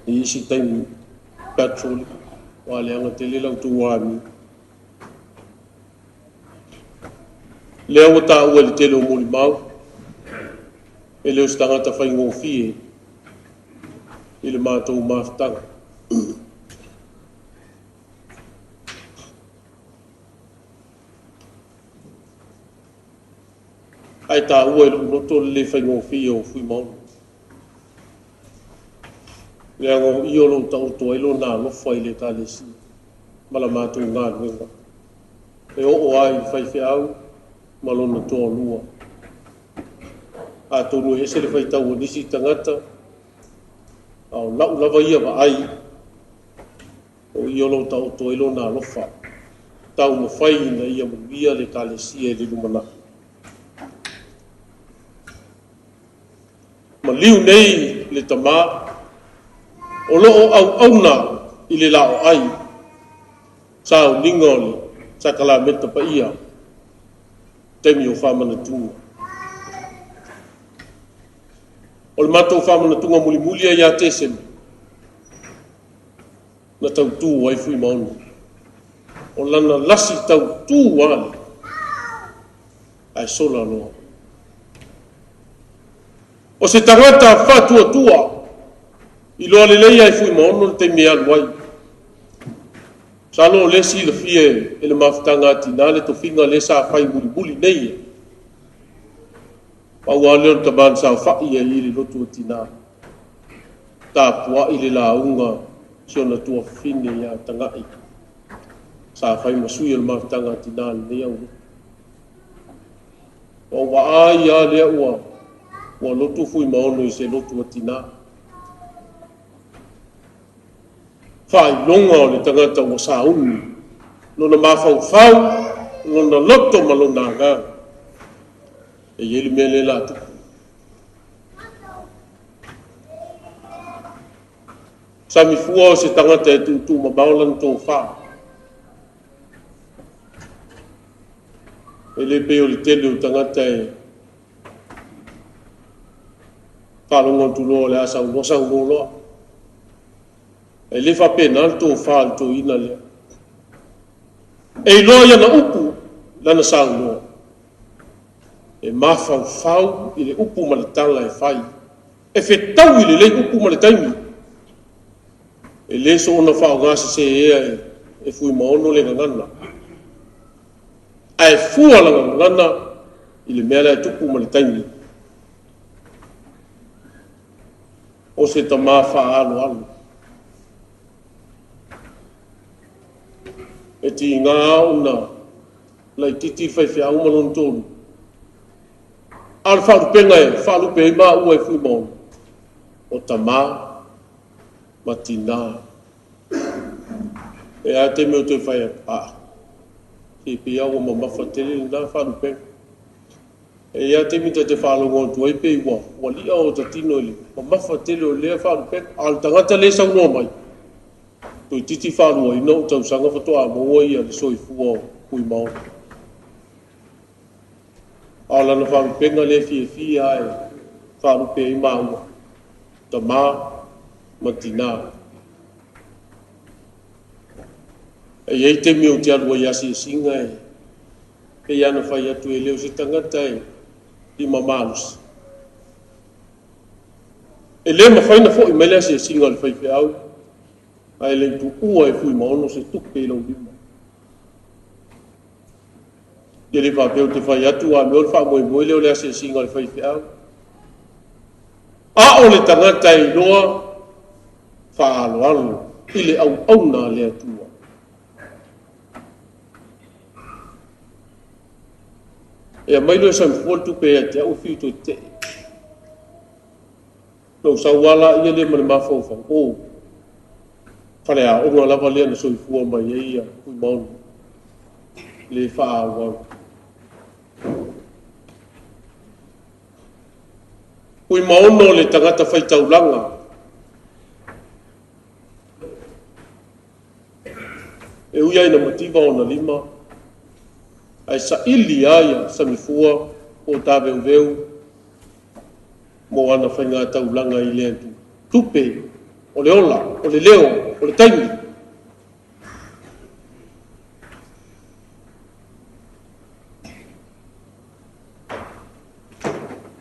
I isi taimi, pe atu soli, ua leaga tele lau tou amio. Lea ua taua i le tele o molimau, e le o se tagata faigofie i le matou mafutaga. Ae taua i lou loto le le faigofie o Fuimaono. Leaga o i o lou taoto ai lona alofa i le Ekalesia ma la matou galuega. E oo ai i faifeau ma lona toalua. Atonu e ese le faitau o nisi tagata, a o lau lava ia vaai, o i o lou taoto ai lona alofa, taumafai ina ia manuia le Ekalesia i le lumanai. Maliu nei le tama, o loo auauna i le laoai, sauniga o le sakalameta paia, taimi o faamanatuga. O le matou faamanatuga mulimuli ia Tesema, na tautu ai Fuimaono. O lana lasi tautu ale, ae sola loa. O se tagata faatuatua, iloa lelei ai Fuimaono le taimi e alu ai. Masalo o le silafia e le mafutaga a tina le tofiga lea sa fai mulimuli nei. Pau lava lea o le tama na saofai ai i le lotu a tina. Tapuai le lauga si ona tuafafine ia Tagai. Sa fai ma sui o le mafutaga a tina lenei au lotu. Ua vaai lava lea ua lotu Fuimaono i se lotu a tina. Faailoga o le tagata ua sauni, lona mafaufau, lona loto ma lona agaga. E i ai le mea lea la tupu. Sami fua o se tagata e tuutuu mamao lana tofa. E le pei o le tele o tagata e faalogo atu loa o le a saunoa, saunoa loa. E le faapena le tofa le toeaina lea. E iloa i ana upu lana saunoa. E mafaufau i le upu ma le tala e fai. E fetaui lelei upu ma le taimi. E le soona faaaoga sese e Fuimaono le gagana. Ae fua la gagana i le mea la e tupu ma le taimi. O se tama faaaloalo. E tiga ona laitiiti faifeau ma lona tolu. A o le faalupega e faalupe ai maua e Fuimaono, o tama ma tina. E a taimi o toe fai atu, a, se pei lava ua mamafa tele lena faalupega. E i ai taimi ta te faalogo atu ai pei ua lia o ta tino i le mamafa tele o lea faalupega. A o le tagata le saunoa mai, toeitiiti faaluaina ou tausaga faatoa maua ia le soifua o Fuimaono. A o lana faalupega lea fiafia e faalupe ai maua, tama ma tina. E i ai taimi ou te alu ai asiasiga e pei lava ona fai atu e le o se tagata e lima malosi. E le mafai ona foi mai le asiasiga o le faifeau, ae le i tuua e Fuimaono se tupe i lou lima. Te le faapea ou te fai atu a mea o le faamoemoe lea o le asiasiga a le faifeau. A o le tagata e iloa faaaloalo i le auauna a le Atua. E aumai loa e Samifua le tupe ia te au e fiu e toe tetee. Ona ou sau lava lea ma le mafaufau, o faleaoga lava lea na soifua mai ai ia Fuimaono, le faaauau. Fuimaono o le tagata faitaulaga, e ui lava ina mativa ona lima, ae saili lava ia Samifua po o Taveuveu mo ana faigataulaga i le Atua. Tupe, o le ola, o le leo, o le taimi.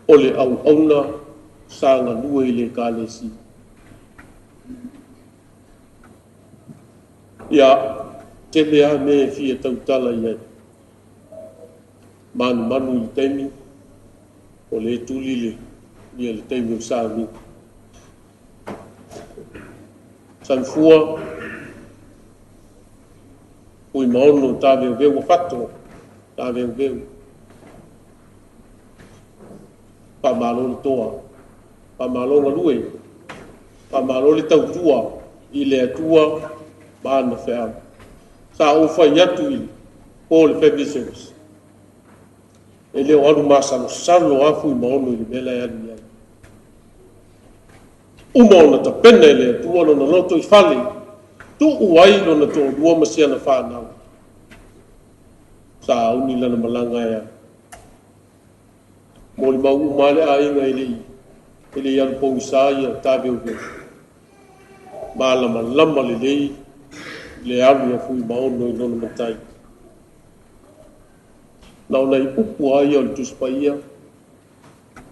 O le auauna sa galue i le Ekalesia. Ia, tele lava mea e fia tautala i ai. Manumanu i le taimi, o lea e tuli le, ia le taimi o le sauniga. Samifua, Fuimaono Taveuveu ua fato, Taveuveu. Faamalo le toa, faamalo galue, faamalo le tautua i le Atua ma ana feau. Sa ou fai atu i po o le family service, e le o alu masalosalo lava Fuimaono i le mea la e alu i ai. Uma ona tapena e le Atua lona loto i fale, tuu ai lona toalua ma siana whanau. Sa auni lana malanga e alu. Mo le mau uma le aiga e le alu pogisa ia Taveuveu. Malamalama lelei le alu a Fuimaono i lona matai. Na ona i upu a ia o le Tusi Paia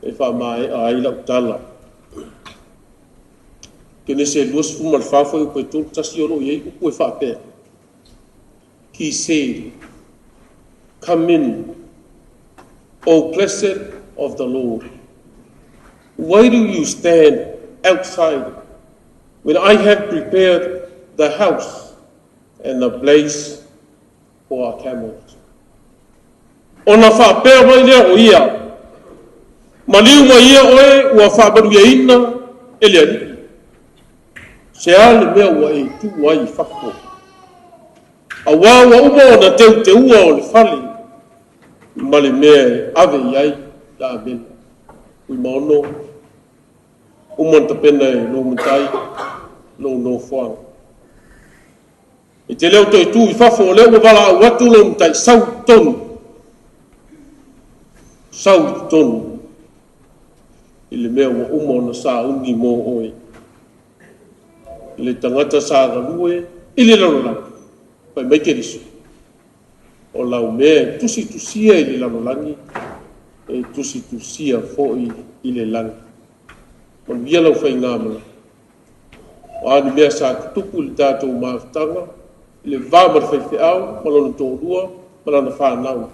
e faamaea ai lau tala. Kenese 24 foi upu e 31 o loo i ai upu e faapea. He said, "Come in, O blessed of the Lord. Why do you stand outside when I have prepared the house and the place for our camels?" Ona faapea mai lea o ia, maliu mai ia oe ua faamanuiaina e le Alii. Se a le mea ua e tu ai i fafo. Auā ua uma ona teuteua o le fale ma le mea e ave i ai kamela. Fuimaono, uma ona tapena e lou matai, lou nofoaga. E te leo toe tu i fafo, o lea ua valaau atu lou matai, sau i totonu. Sau i totonu. I le mea ua uma ona sauni mo oe. Le tagata sa galue i le lalolagi, fai mai Keriso, o lau mea e tusitusia i le lalolagi, e tusitusia foi i le lagi. Manuia lau faigamalaga. O a ni mea sa tutupu i le tatou mafutaga, i le va ma le faifeau, ma lona toalua, ma lana fanau.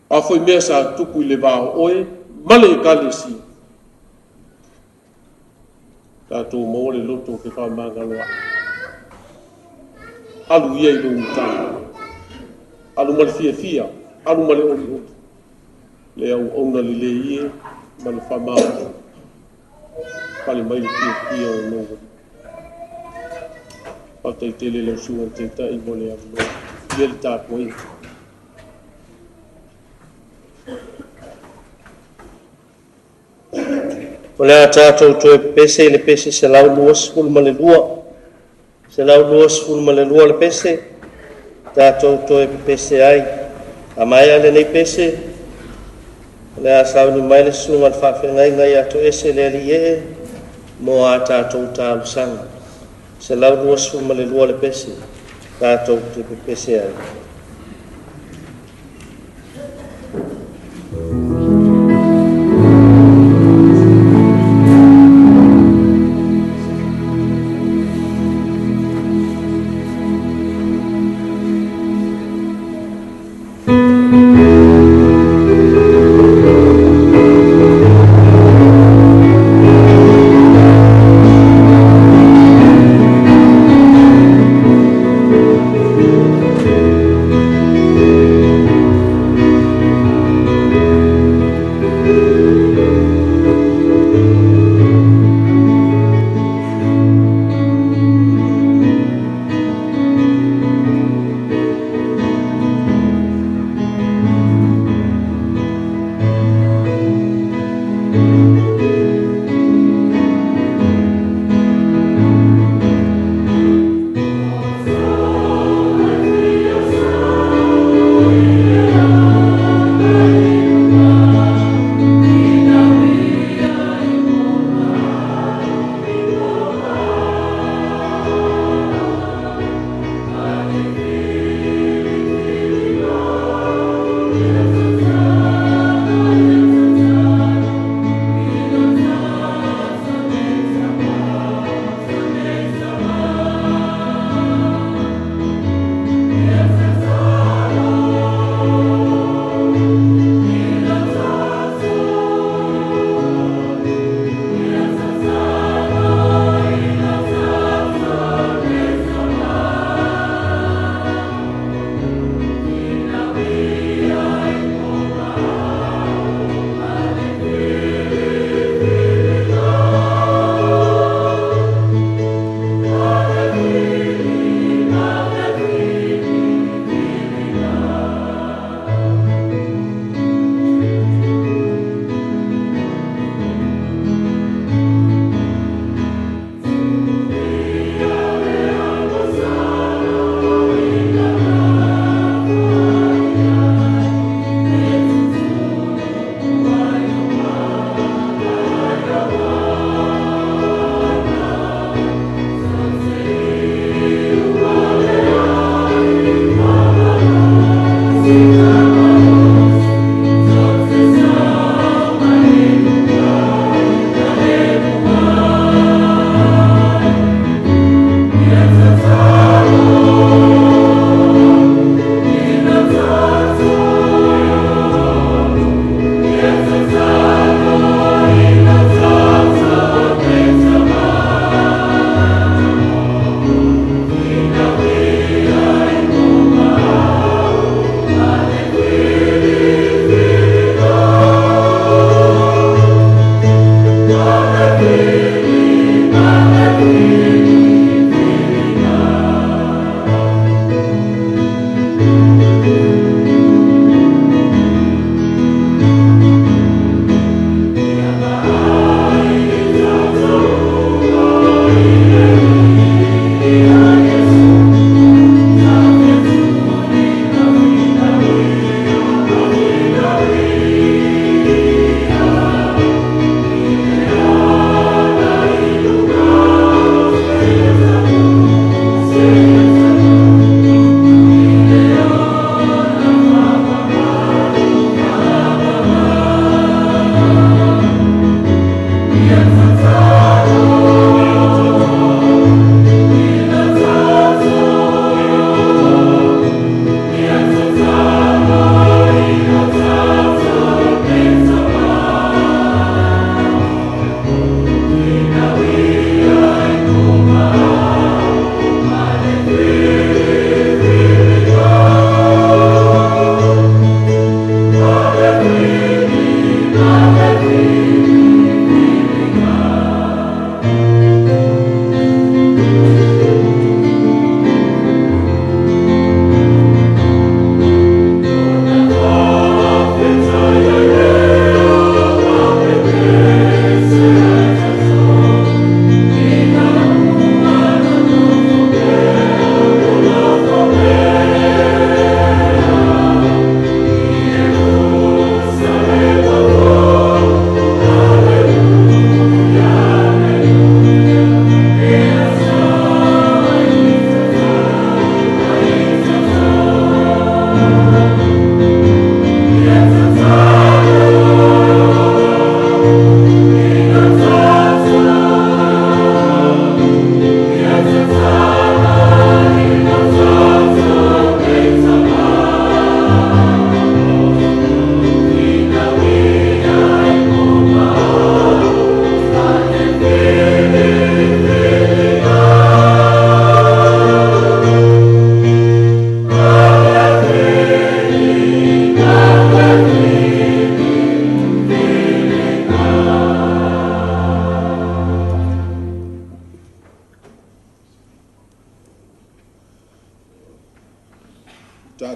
A foi mea sa tutupu i le va o oe ma le Ekalesia, tatou maua le loto fefaamagaloa'i. Alu ia i lou matai, alu ma le fiafia, alu ma le olioli, le auauna lelei e ma le faamalo, pale mai le fiafia o lou Alii. Faafetai tele lau susuga i le Taitai mo le avanoa. Ia le tapuaiga. O le a tatou toe pepese i le pese 122. 122 le pese, tatou toe pepese ai. A maea lenei pese, o le a sauni mai le susuga i le faafeagaiga ia Toese le Alii ee mo a tatou talosaga. 122 le pese, tatou te pepese ai.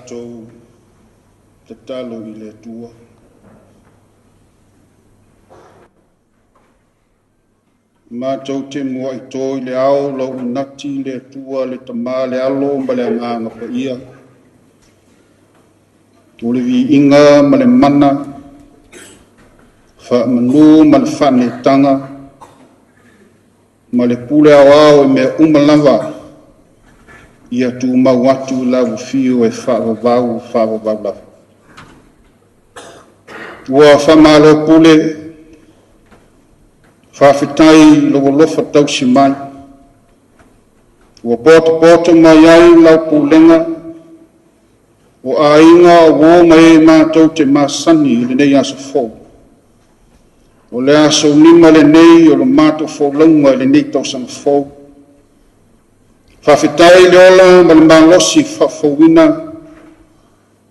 Tatou tatalo i le Atua. Matou te muai to i le ao lau unati le Atua le Tama le Alo ma le Agaga Paia. O le viiga ma le mana, faamanu ma le faanetaga, ma le pule aoao i mea uma lava, ia tumau atu i lau afio e faavavau faavavau lava. Ua faamalo pule, faafetai i lou alofa tausi mai, ua potopoto mai ai lau pulega, o aiga o uo ma e matou te masani i lenei aso fou. O le aso 5 lenei o le matou folauga i lenei tausaga fou. Faafetai i le ola ma le malosi faafouina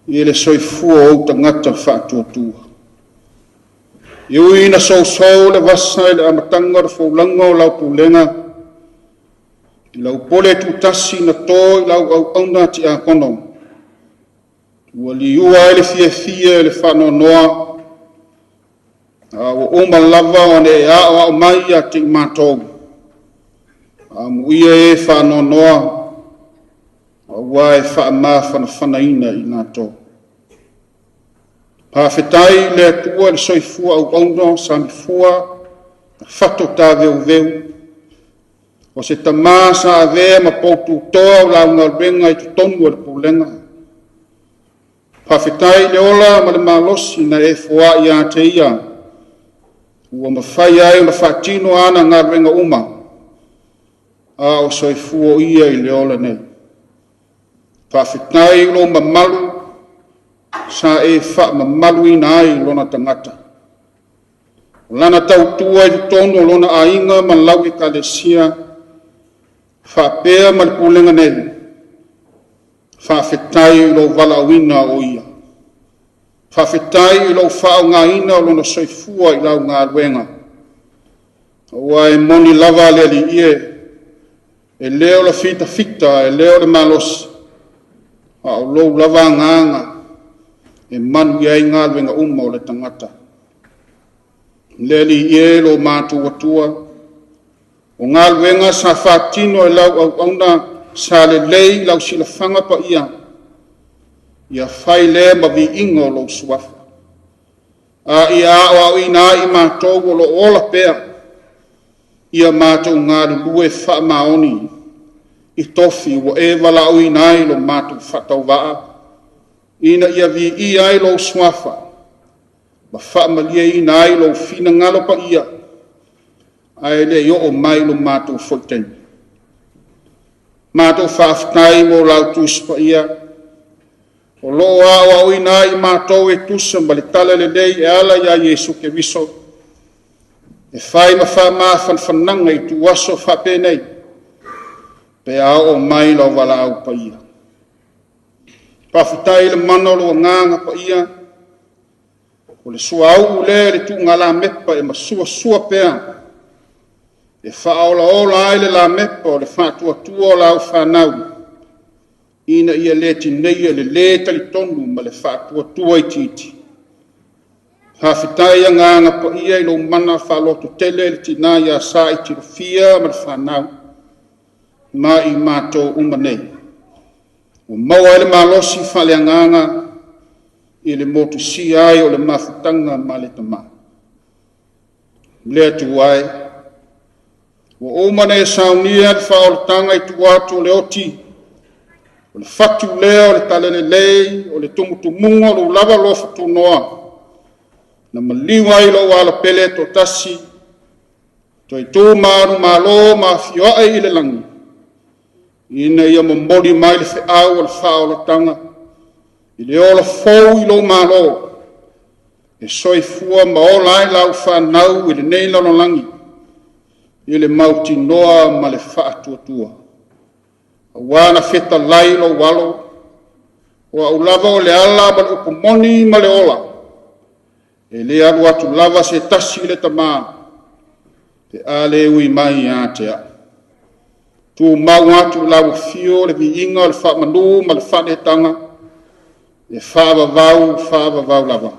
i le soifua o ou tagata faatuatua. E ui ina sousou le vasa i le amataga o le folauga o lau pulega, i lau pole tutasi na to i lau auauna tiakono, ua liua ai le fiafia i le faanoanoa, a ua uma lava ona e aoao mai ia te i matou. Amuia e faanoanoa, aua e faamafanafanaina i latou. Faafetai i le Atua i le soifua auauna samifua na fato taveuveu, o se tama sa avea ma poututoa o lau galuega i totonu o le pulega. Faafetai i le ola ma le malosi na e foai ia te ia, ua mafai ai ona faatino ana galuega uma, a o soifua ia i le ola nei. Faafetai i lou mamalu sa e faamamaluina ai lona tagata. O lana tautua i totonu o lona aiga ma lau ekalesia, faapea ma le pulega nei. Faafetai i lou valaauina o ia. Faafetai i lou faaaogaina o lona soifua i lau galuega. Aua e moni lava le Alii e, e le o le fitafita, e le o le malosi, a o lou lava agaga e manuia ai galuega uma o le tagata. Le Alii e lo matou Atua, o galuega sa faatino e lau auauna sa lelei lau silafaga paia, ia fai lea ma viiga o lou suafa. A ia aoaoina ai i matou o lo o ola pea, ia matou galulue faamaoni i tofi ua e valaauina ai lo matou faatauvaa, ina ia viia ai lou suafa, ma faamalieina ai lou finagalo paia, ae le i oo mai lo matou foi taimi. Matou faafetai mo lau Tusi Paia, o lo o aoaoina ai i matou e tusa ma le tala lelei e ala ia Iesu Keriso, e fai ma faamafanafanaga i tuaso faapenei, pe a oo mai lau valaau paia. Faafetai i le mana o lou agaga paia, o le suauu lea i le tuuga lamepa e masuasua pea, e faaolaola ai le lamepa o le faatuatua o lau fanau, ina ia le tineia le lē talitonu ma le faatuatua itiiti. Faafetai agaga paia i lou mana faalototele i le tina ia sa i tilofia ma le fanau, ma i matou uma nei. Ua maua ai le malosi faaleagaga i le motusia ai o le mafutaga ma le Tama. Le Atua e, ua uma ona e saunia le faaolataga i tua atu o le oti, o le fatu lea o le talalelei, o le tumutumuga o lou lava alofa tunoa, na maliu ai lou alapele toatasi, toe tu manumalo ma afioa'i i le lagi, ina ia momoli mai le feau o le faaolataga, i le ola fou i lou malo, e soifua ma ola ai lau fanau i lenei lalolagi, i le mautinoa ma le faatuatua. Aua na fetalai lou alo, o au lava o le ala ma le upu moni ma le ola, e le alu atu lava se tasi i le Tama, pe a le ui mai ia te au. Tumau atu i lau afio le viiga o le faamanu ma le faanetaga, E faavavau, faavavau lava.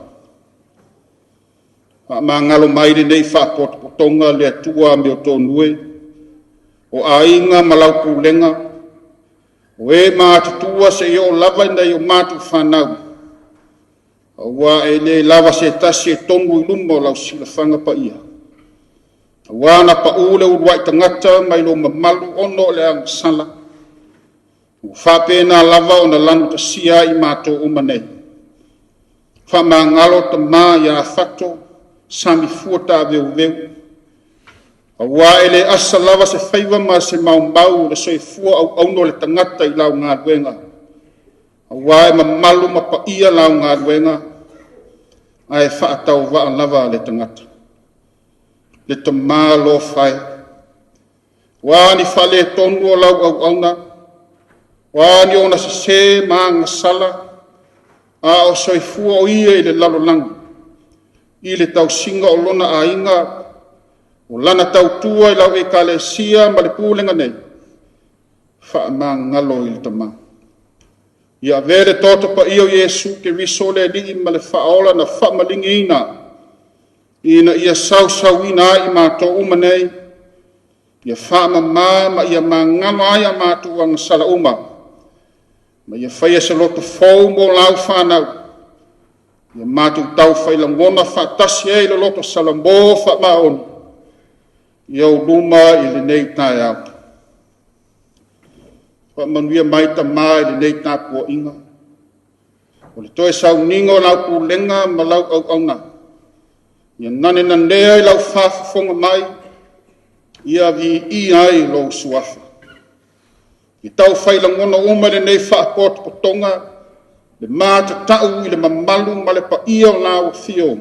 Faamagalo mai lenei faapotopotoga le Atua amiotonu e, o aiga ma lau pulega, o e matutua seia oo lava ina i o matou fanau, aua e le lava se tasi e tonu i luma o lau silafaga paia. Aua na pau le uluai tagata mai lou mamalu ona o le agasala, ua faapena lava ona lanutasia ai i matou uma nei. Faamagalo tama ia Afato, Samifua Taaveuveu, aua e le asa lava se faiva ma se maumau o le soifua auauna o le tagata i lau galuega, aua e mamalu ma paia lau galuega, ae faatauvaa lava le tagata. Le tama alofa e, ua ni faaletonu o lau auauna, ua ni ona sese ma agasala, a o soifua o ia i le lalolagi, i le tausiga o lona aiga, o lana tautua i lau ekalesia ma le pulega nei, faamagalo i le tama. Ia avea le toto paia o Iesu Keriso le Alii ma le Faaola na faamaligiina, ina ia sausauina ai i matou uma nei, ia faamama ma ia magalo ai a matou agasala uma, ma ia faia se loto fou mo lau fanau, ia matou taufai lagona faatasi ai le loto salamo faamaoni, ia ou luma i lenei taeao. Faamanuia mai tama i lenei tapuaiga, o le toe sauniga o lau pulega ma lau auauna, ia nanenanea i lau faafofoga mai, ia viia ai lou suafa. Ia taufai lagona uma lenei faapotopotoga, le matatau i le mamalu ma le paia o lau afio,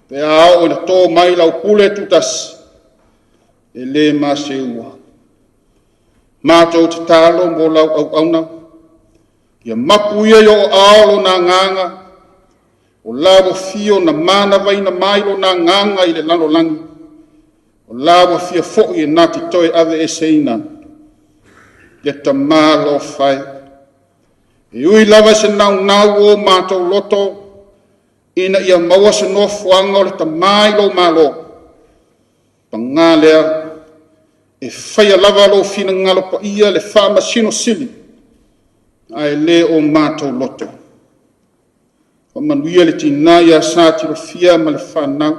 pe a oo ina to mai lau pule tutasi, e le maseua. Matou tatalo mo lau auauna, ia mapu ia i o ao lona agaga, o lau afio na manavaina mai lona agaga i le lalolagi, o lau afio foi e na te toe aveeseina, le tama alofa e. E ui lava se naunau o matou loto, ina ia maua se nofoaga o le tama i lou malo, paga lea, e faia lava lou finagalo paia le faamasino sili, ae le o matou loto. Faamanuia le tina ia Sa Tilofia ma le fanau.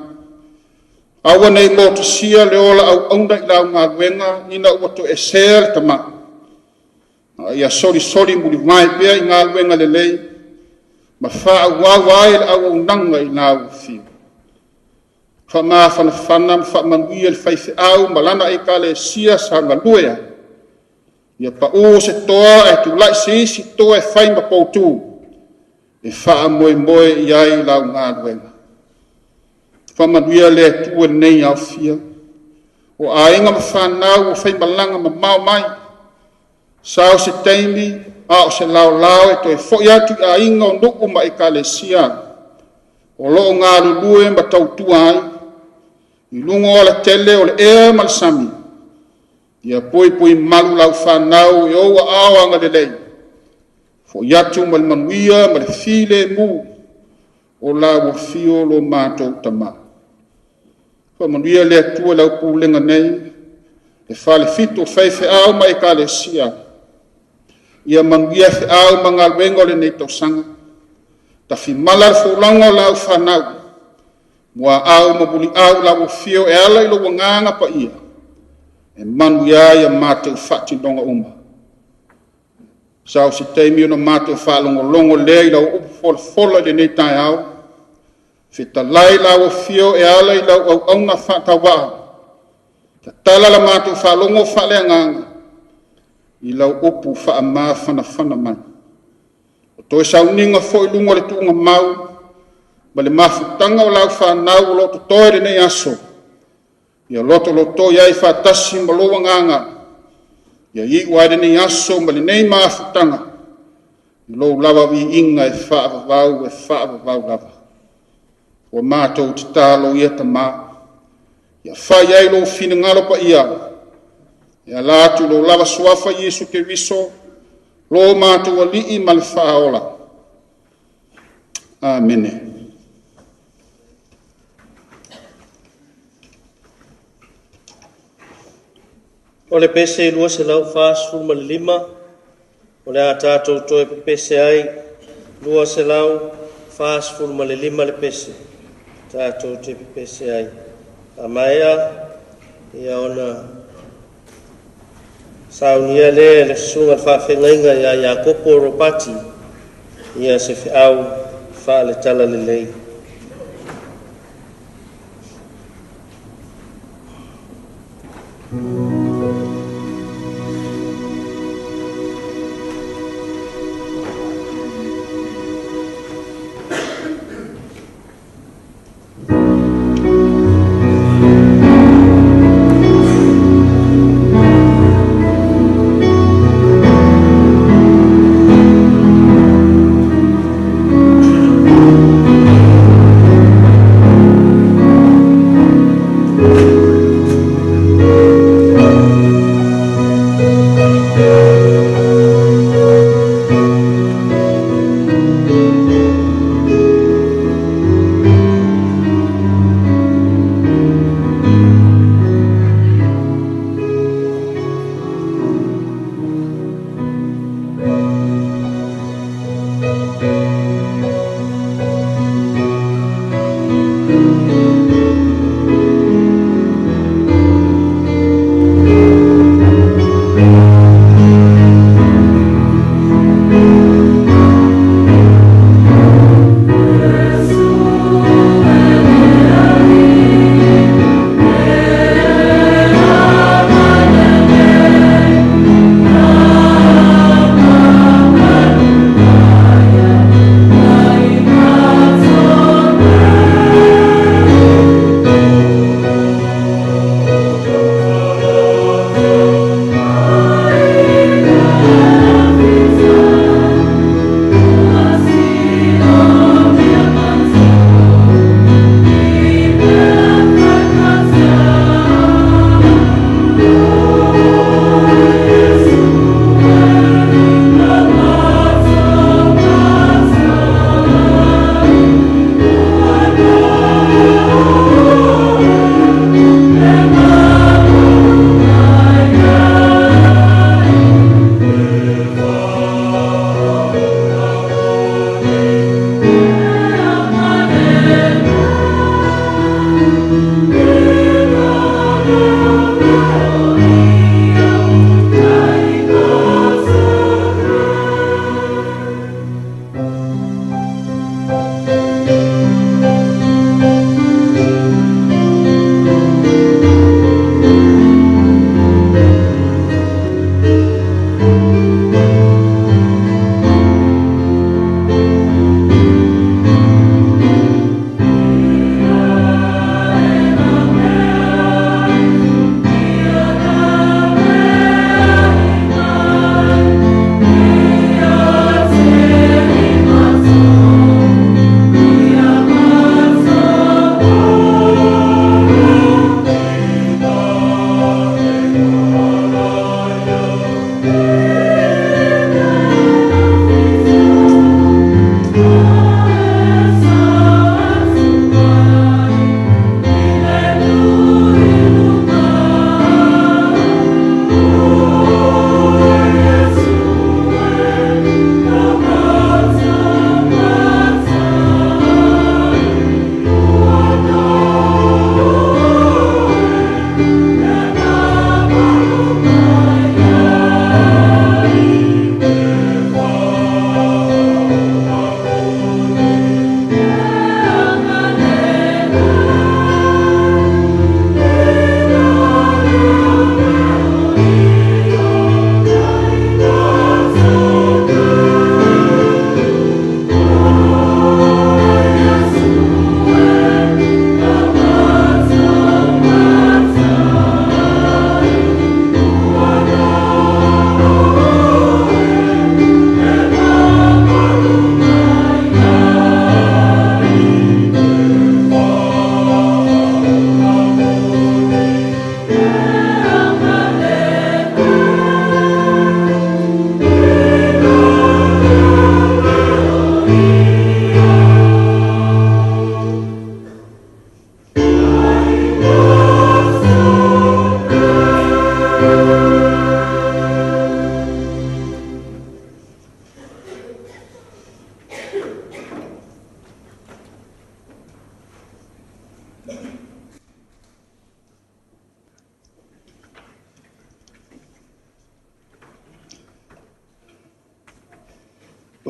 Aua nei motusia le ola auauna i lau galuega ina ua toesea le tama. A ia solisoli mulivae pea i galuega lelei, ma faaauau ai le auaunaga i lau afio. Faamafanafana ma faamanuia le faifeau ma lana ekalesia sa galue ai. Ia pau se toa ae tulai se isi toa e fai ma poutu, e faamoemoe i ai lau galuega. Faamanuia le Atua lenei aofia, o aiga ma fanau ua faimalaga mamao mai, sao se taimi a o se laolao e toe foi atu i aiga o nuu ma ekalesia, o loo galulue ma tautua ai, i luga o alatele o le ea ma le sami, ia puipui malu lau fanau i ou aao agalelei, foi atu ma le manuia ma le filemu o lau afio lo matou tama. Faamanuia le Atua i lau pulega nei, le falefitu o faifeau ma ekalesia, ia manuia feau ma galuega o lenei tausaga. Tafimala le folauga o lau fanau, muaau ma muliau lau afio e ala i lou agaga paia, e manuia ai a matou faatinoga uma. Sau se taimi ona matou faalogologo lea i lau upu folafola i lenei taeao, fetalai lau afio e ala i lau auauna faatauvaa, tatala la matou faalogo faaleagaga i lau upu faamafanafana mai. O toe sauniga foi luga o le tuugamau ma le mafutaga o lau fanau o lo o totoe lenei aso, ia lotolotoi ai faatasi ma lou agaga, ia iu ai lenei aso ma lenei mafutaga, i lou lava viiga e faavavau lava. Ua matou tatalo ia tama, ia fai ai lou finagalo paia, e ala atu lou lava suafa Iesu Keriso, lo matou Alii ma le Faaola. Amene. O le pese 245, o le a tātou toe pepese ai, 245 le pese, tātou te pepese ai. A maea, ia ona saunia lea le susuga le faafeagaiga ia Iakopo Ropati, ia se feau faale lelei.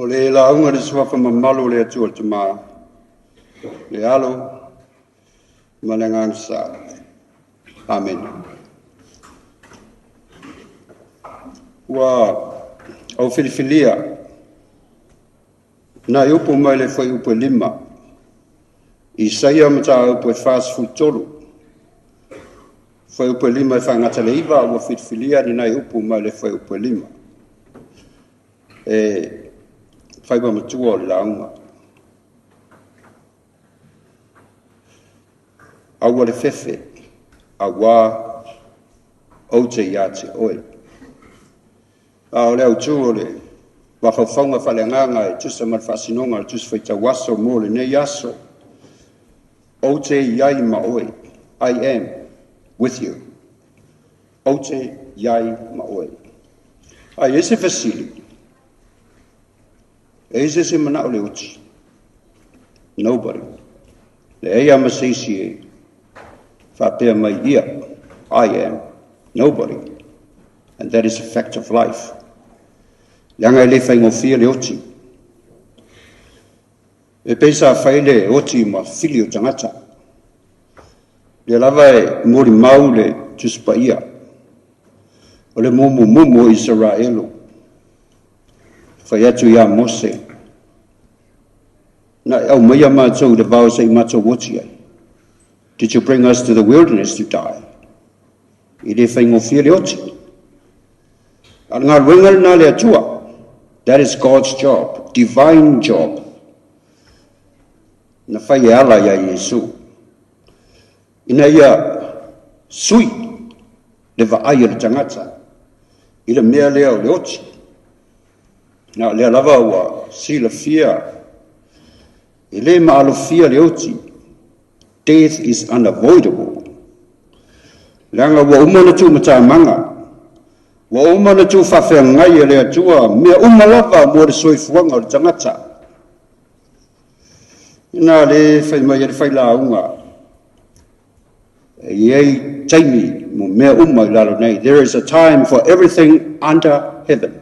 O le lauga i le suafa mamalu o le Atua le Tama, le Alo ma le Agaga Sa. Amene. Ua ou filifilia nai upu mai le Fuaiupu 5, Isaia mataupu e 43. Fuaiupu 5 e faagata le 9, ua filifilia ni nai upu mai le Fuaiupu 5. E faiva matua o le lauga. Aua le fefe, auā ou te ia te oe. A o le autū o le mafaufauga faaleagaga e tusa ma le faasinoga o le Tusi Faitau Aso mo lenei aso. Ou te i ai ma oe. I am with you. Ou te i ai ma oe. Ai e se fesili. E i se manao le oti. Nobody. Le eia ma se isi e faapea mai ia. I am nobody. And that is a fact of life. Leaga e le faigofie le oti. E pei sa fai le oti ma fili o tagata. Lea lava e molimau le Tusi Paia. O le mumumumu o Isaraelu. Fai atu ia Mose. Na e aumaia matou i le vao se i matou oti ai. Did you bring us to the wilderness to die? E le faigofie le oti. A le galuega lena le Atua. That is God's job, divine job. Na fai e ala ia Iesu. Ina ia sui le vaai o le tagata i le mea lea o le oti. Na lea lava ua silafia e le maalofia le oti. Death is unavoidable. Leaga ua uma ona tuumatamaga, ua uma ona tuufaafeagai e le Atua mea uma lava mo le soifuaga o le tagata. Ina le fai mai e le failauga, e i ai taimi mo mea uma i lalo nei. There is a time for everything under heaven.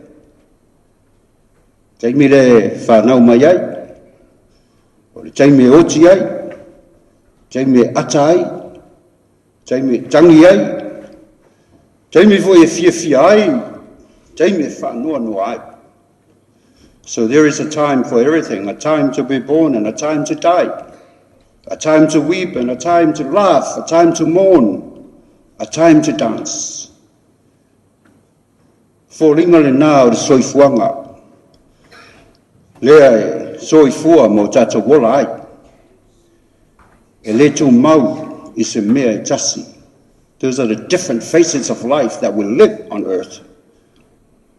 Taimi le whanau mai ai, o le taimi e oti ai, taimi e ata ai, taimi e tangi ai, taimi foi e fiafia ai, taimi e whaanoanoa ai. So there is a time for everything, a time to be born and a time to die, a time to weep and a time to laugh, a time to mourn, a time to dance. Foliga lena o le soifuaga, lea e soifua ma o tatou ola ai. E le tumau i se mea e tasi. Those are the different faces of life that we live on earth.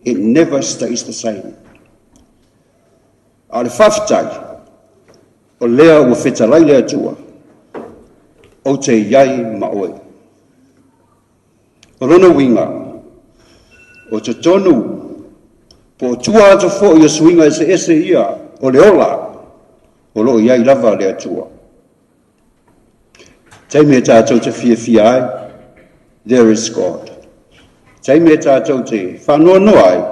It never stays the same. A o le faafetai, o lea ua fetalai le Atua, ou te i ai ma oe. O lona uiga, o totonu, po o tua atu foi o suiga eseese ia o le ola, o lo o i ai lava le Atua. Taimi e tātou te fiafia ai, there is God. Taimi e tātou te whaanoanoa ai,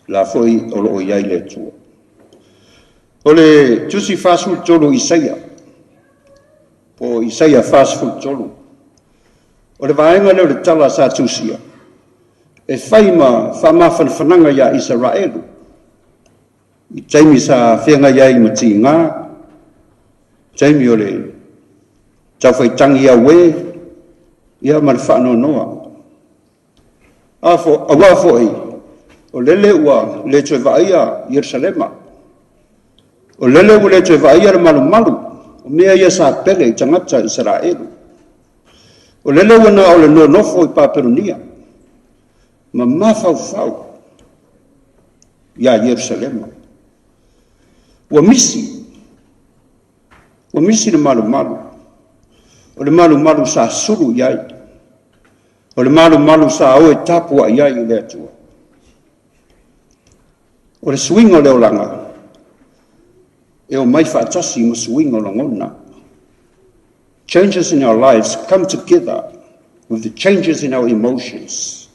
la foi o lo o i ai le Atua. O le Tusi 43 Isaia, po Isaia 43, o le vaega lea o le tala sa tusia, e fai ma faamafanafanaga ia Isaraelu, i taimi sa feagai ai ma tiga, taimi o le taufaitagi auē, ia ma le faanoanoa. Auā foi, o lele ua le toe vaaia Ierusalema, o lele ua le toe vaaia le malumalu, o mea ia sa pele i tagata Isaraelu. O lele ua na o le nonofo i Papelonia, ma mafaufau ia Ierusalema. Ua misi le malumalu, o le malumalu sa sulu i ai, o le malumalu sa oe tapuai ai i le Atua. O le suiga o le olaga, e o mai faatasi ma suiga o lagona. Changes in our lives come together with the changes in our emotions.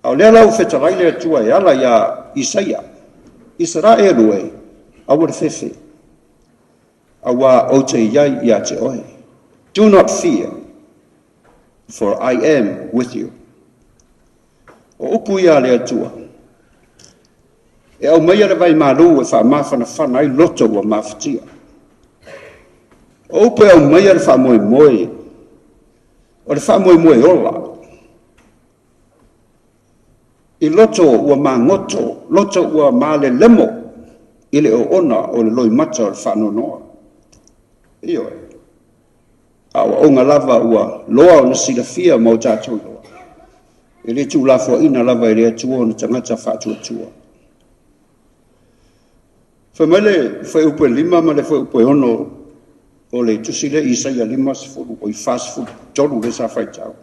A o lea la ua fetalai le Atua e ala ia Isaia. Isaraelu e, aua le fefe, auā ou te i ai ia te oe. Do not fear, for I am with you. O upu ia a le Atua, e aumaia le vaimalu e faamafanafana ai loto ua mafatia. O upu e aumaia le faamoemoe, o le faamoemoe ola, i loto ua magoto, loto ua malelemo i le oona o le loimata o le faanoanoa. Ioe, aoaoga lava ua loa ona silafia ma o tatou iloa, e le tuulafoaiina lava e le Atua ona tagata faatuatua. Fai mai le fuaiupu e 5 ma le fuaiupu e 6 o le tusi lea Isaia 50, o i 43 lea sa faitau.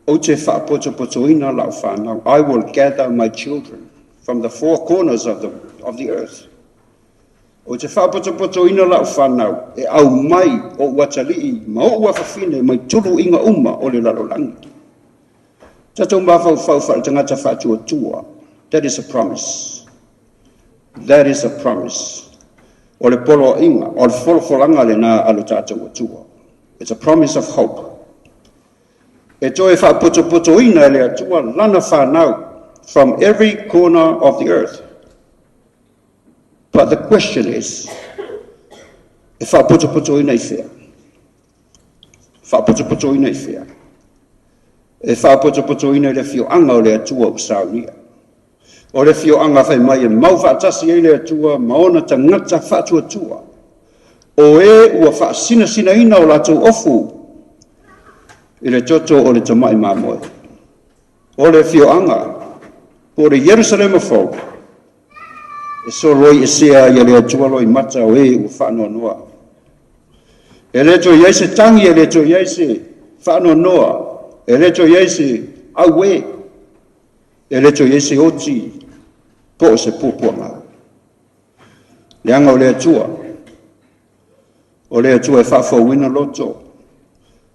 Ou te faapotopotoina lau fanau. I will gather my children from the four corners of the earth. Ou te faapotopotoina lau fanau e aumai oʻu atalii ma oʻu afafine mai tuluiga uma o le lalolagi. Tatou mafaufau faaletagata faatuatua. That is a promise. That is a promise. O le poloaiga, o le folafolaga lena a lo tatou Atua. It's a promise of hope. E toe faapotopotoina e le Atua lana fanau from every corner of the earth. But the question is, e faapotopotoina i fea? Faapotopotoina i fea? E faapotopotoina i le afioaga o le Atua ua saunia. O le afioaga fai mai e mau faatasi ai le Atua ma ona tagata faatuatua. O e ua faasinasinaina o latou ofu i le toto o le tamai mamoe. O le afioaga po o le Ierusalema fou, e soloi esea ai e le Atua loimata o e ua faanoanoa. E le toe i ai se tagi, e le toe i ai se faanoanoa, e le toe i ai se auē, e le toe i ai se oti po o se puapuaga. Leaga o le Atua, o le Atua e faafouina loto,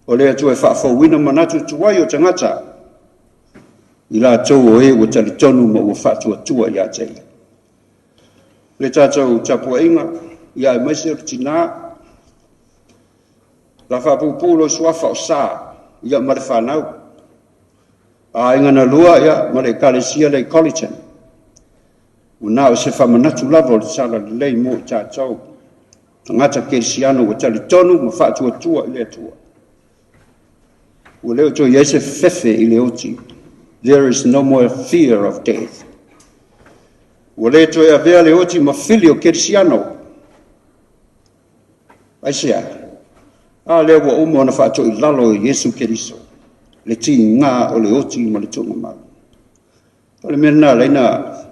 o le Atua e faafouina manatu tuai o tagata, i latou o e ua talitonu ma ua faatuatua ia te ia. Le tatou tapuaiga, ia aemaise o le tinā, la faapuupuu lou suafa o Sa, ia ma le fanau. Aiga na lua, ia, ma le ekalesia le i Colyton. Ua na o se faamanatu lava o le sala lelei mo i tatou. Tagata kerisiano ua talitonu ma faatuatua i le Atua. Ua le o toe i ai se fefe i le oti. There is no more fear of death. Ua le toe avea le oti ma fili o kerisiano. Aisea? A lea ua uma ona faatoilalo e Iesu Keriso, le tiga o le oti ma le tuugamau. O le mea lena leina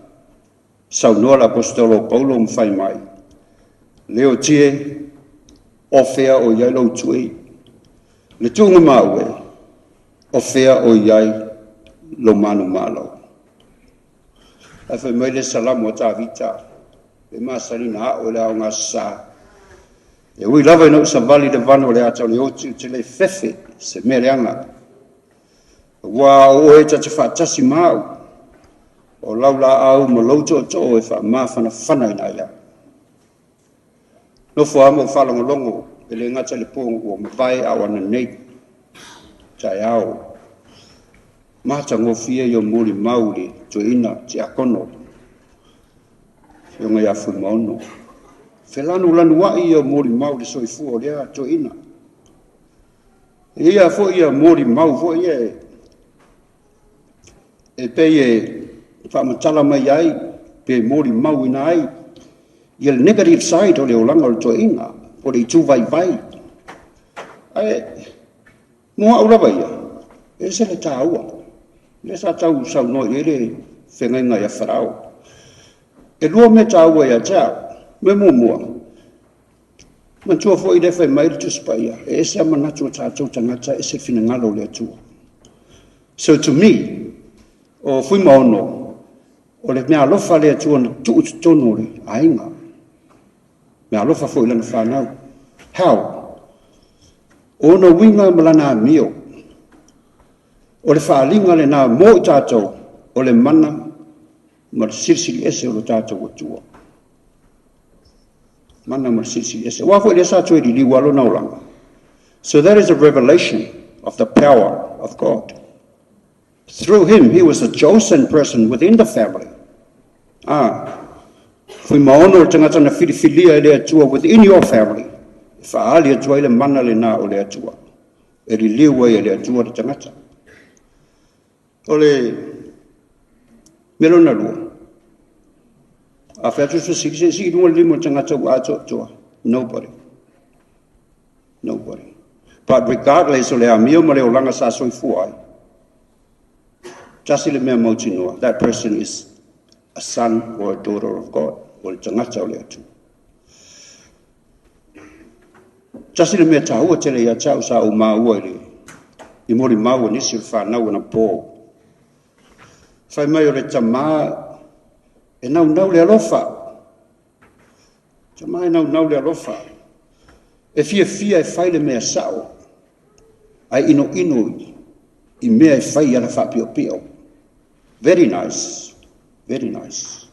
saunoa le aposetolo o Paulo ma fai mai. Le oti e, o fea o i ai lou tui. Le tuugamau e, o fea o i ai lou manumalo. Ae fai mai le Salamo a Tavita, e masani na ao e le aoga sa. E ui lava ina ou savali i le vana o le ata o le oti, ou te le fefe se mea leaga. Ua o oe ta te faatasi ma au, o lau laau ma lou tootoo e faamafanafana ina ai au. Nofo a ma ou faalogologo, e le gata i le po ua mavae a o ananei. Taeao. Matagofie ia molimau le toeaina tiakono. Afioga ia Fuimaono. Felanulanuai ia molimau le soifua o lea toeaina. E ia foi ia molimau foi ia e pei e faamatala mai ai pe molimauina ai ia le negative side o le olaga o le toeaina, o le itu vaivai. Ae mo au lava ia, e ese le taua. Lea sa tau saunoa i ai le feagaiga ia Farao. E lua mea taua ia te au. Mea muamua, manatua foi le fai mai le Tusi Paia, e ese a manatu o tatou tagata, ese finagalo o le Atua. So to me, o Fuimaono, o le mea alofa le Atua na tuu totonu o le aiga. Mea alofa foi lana fanau. How? O ona uiga ma lana amio. O le faaliga lena mo i tatou, o le mana. Ma le silisili ese o lo tatou Atua. Mana ma le silisili ese. Ua foi le sa toe liliu alo na olaga. So that is a revelation of the power of God. Through him, he was the chosen person within the family. Ah, Fuimaono o le tagata na filifilia e le Atua within your family. E faaali atu ai le mana lena o le Atua. E liliu ai e le Atua le tagata. O le mea lona lua, a fai atu se sili, se sii i luga le lima o le tagata ua atoatoa. Nobody. Nobody. But regardless o le amio ma le olaga sa soifua ai, tasi le mea mautinoa, that person is a son or a daughter of God, o le tagata o le Atua. Tasi le mea taua tele ia te au sa ou maua i le i molimau a nisi o le fanau anapo. Fai mai o le tamā e naunau le alofa. Tamā e naunau le alofa. E fiafia e fai le mea sao, ae inoino i mea e fai i ala faapiopio. Very nice. Very nice.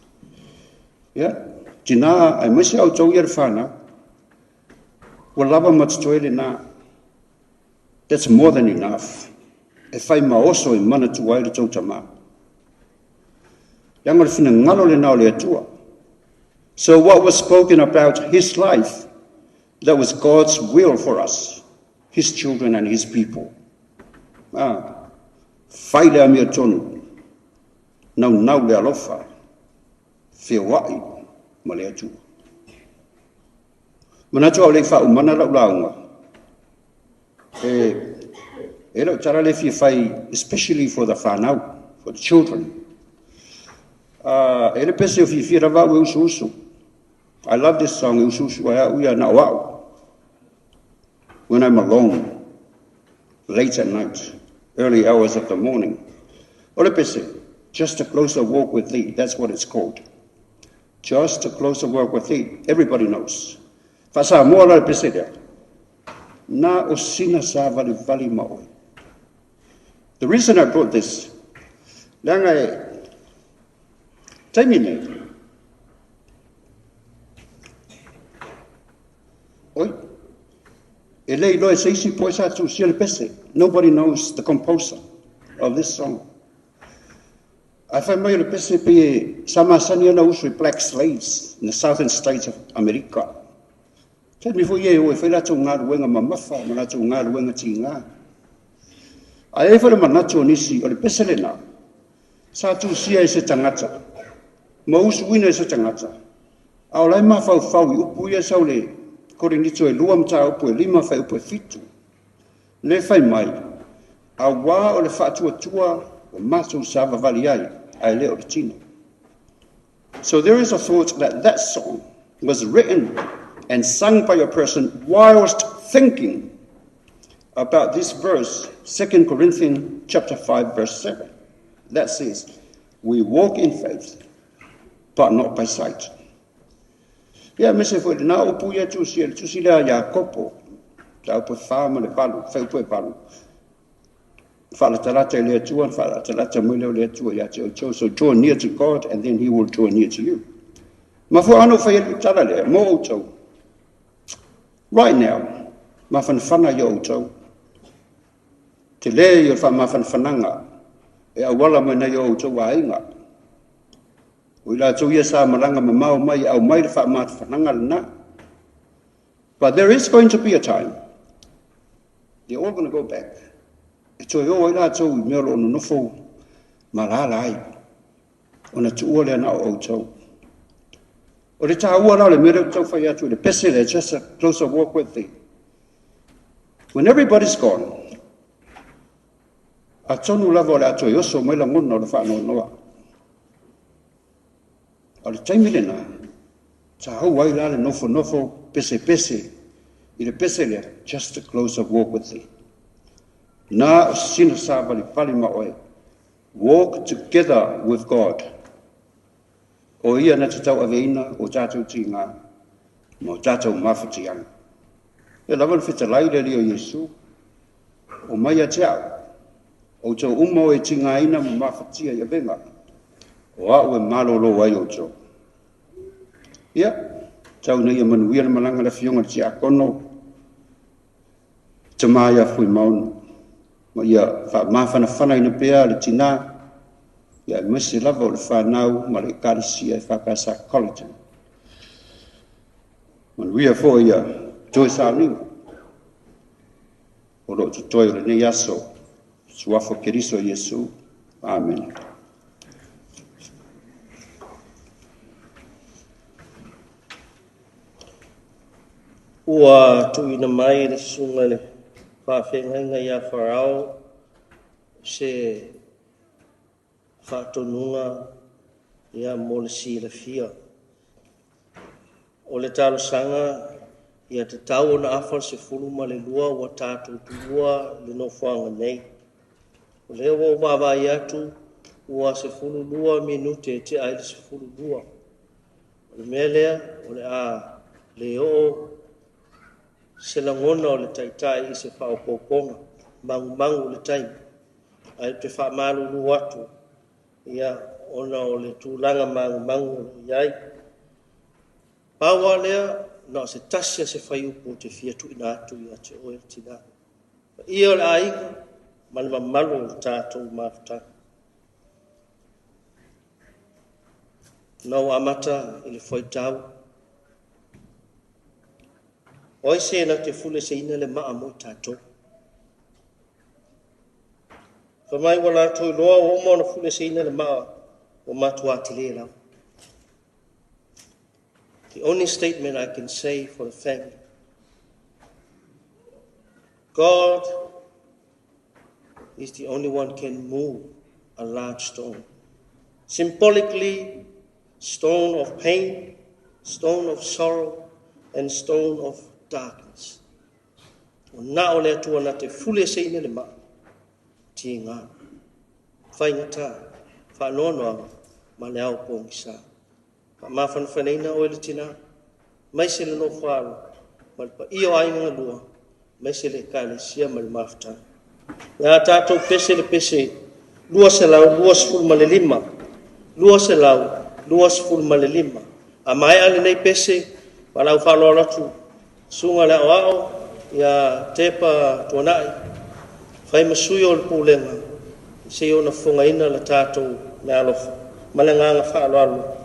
Ia, tinā aemaise outou ia le fanau, ua lava ma totoe lena. That's more than enough. E fai ma oso e manatua ai le tou tamā. Leaga o le finagalo lena o le Atua. So what was spoken about his life, that was God's will for us, his children and his people. Ah, fai le amiotonu, naunau le alofa, feoai ma le Atua. Manatu au le i faaumana lau lauga, e lau tala le fia fai, especially for the whanau, for the children. E le pese o fiafia lava au e usuusu. I love this song, e usuusu ai au ia na o au. When I'm alone, late at night, early hours of the morning. O le pese, just a closer walk with thee, that's what it's called. Just a closer walk with thee, everybody knows. Faa-Samoa la le pese lea. Na o sina savalivali ma oe. The reason I brought this, leaga e taimi nei, oi, e le iloa e se isi po o ai sa tusia le pese. Nobody knows the composer of this song. Ae fai mai o le pese pei e sa masani ana usu i black slaves in the southern states of America. Taimi foi ia e o e fai latou galuega mamafa ma latou galuega tiga. Ae i ai foi le manatu o nisi o le pese lena sa tusia e se tagata ma usuina e se tagata, a o la e mafaufau i upu ia sau le Korinito e lua mataupu e lima fuaiupu e 7, le fai mai, Auā o le faatuatua ua matou savavali ai, ae le o le tino. So there is a thought that that song was written and sung by a person whilst thinking about this verse, 2 Corinthians chapter 5 verse 7, that says, we walk in faith, but not by sight. Ia, aemaise foi lena upu ia tusi, le tusi lea a Iakopo, mataupu e 4 ma le 8, fuaiupu e 8. Faalatalata i le Atua, na faalatalata mai lea o le Atua ia te outou. So draw near to God and then he will draw near to you. Mafuaaga na ou fai ai le tala lea, mo outou. Right now, mafanafana ia outou. Tele ia o le faamafanafanaga e auala mai nei o outou aiga. O i latou ia sa malaga mamao mai e aumai le faamafanafanaga lena. But there is going to be a time they're all going to go back. E toe o ai latou i mea o lo o nonofo malala ai, ona tuua lea na o outou. O le taua la o le mea lea ou te tau fai atu i le pese lea, just a closer walk with thee. When everybody's gone, atonu lava o le a toe oso mai lagona o le faanoanoa. A o le taimi lena, taua ai la le nofonofo pesepese i le pese lea, just a closer walk with thee. Na o sina savalivali ma oe, walk together with God. O ia na te tauaveina o tatou tiga ma o tatou mafatiaga. E lava le fetalai le Alii o Iesu, o mai ia te au, outou uma o e tigaina ma mafatia i avega, O a'u e malōlō ai outou. Ia, tau ina ia manuia le malaga a le Afioga i le Tiakono, tama ia Fuimaono, ma ia faamafanafanaina pea le tinā, ia aemaise lava o le fanau ma le Ekalesia EFKS College. Manuia foi ia toe sauniga o lo o totoe o lenei aso, suafa o Keriso Iesu. Amene. Ua tuuina mai le susuga i le faafeagaiga ia Farao se faatonuga ia mo le silafia. O le talosaga ia tatau ona afa le 12 ua tatou tuua le nofoaga nei. O lea ua ou vaavaai atu ua 12 minute e tea ai le 12. O le mea lea, o le a le oo se lagona o le taitai i se faaopoopoga, magumagu le taimi, ae ou te faamalulu atu, ia, ona o le tulaga magumagu o lo o i ai. Pau lava lea, na o se tasi a se faiupu ou te fia tuuina atu ia te oe le tinā. Paia o le aiga ma le mamalu o le tatou mafutaga. Na ou amata i le fuaitau. O ai se na te fuleseina le maa mo i tatou. Fai mai ua latou iloa ua uma ona fuleseina le maa ua matua tele lava. The only statement I can say for the family, God is the only one can move a large stone. Symbolically, stone of pain, stone of sorrow, and stone of darkness. O na o le Atua na te fuleseina le maa, tiga. Faigata, faanoanoaga, ma le ao pogisa. Faamafanafanaina oe le tinā, aemaise le nofo alo, ma le paia o aiga galua, aemaise le ekalesia ma le mafutaga. Le a tatou pese le pese 225, 225. A maea lenei pese, palau faaaloalo atu, susuga le aoao, ia Tepa Tuanai, fai ma sui o le pulega, se i ona fofogaina le tatou meaalofa. Ma le agaga faaaloalo.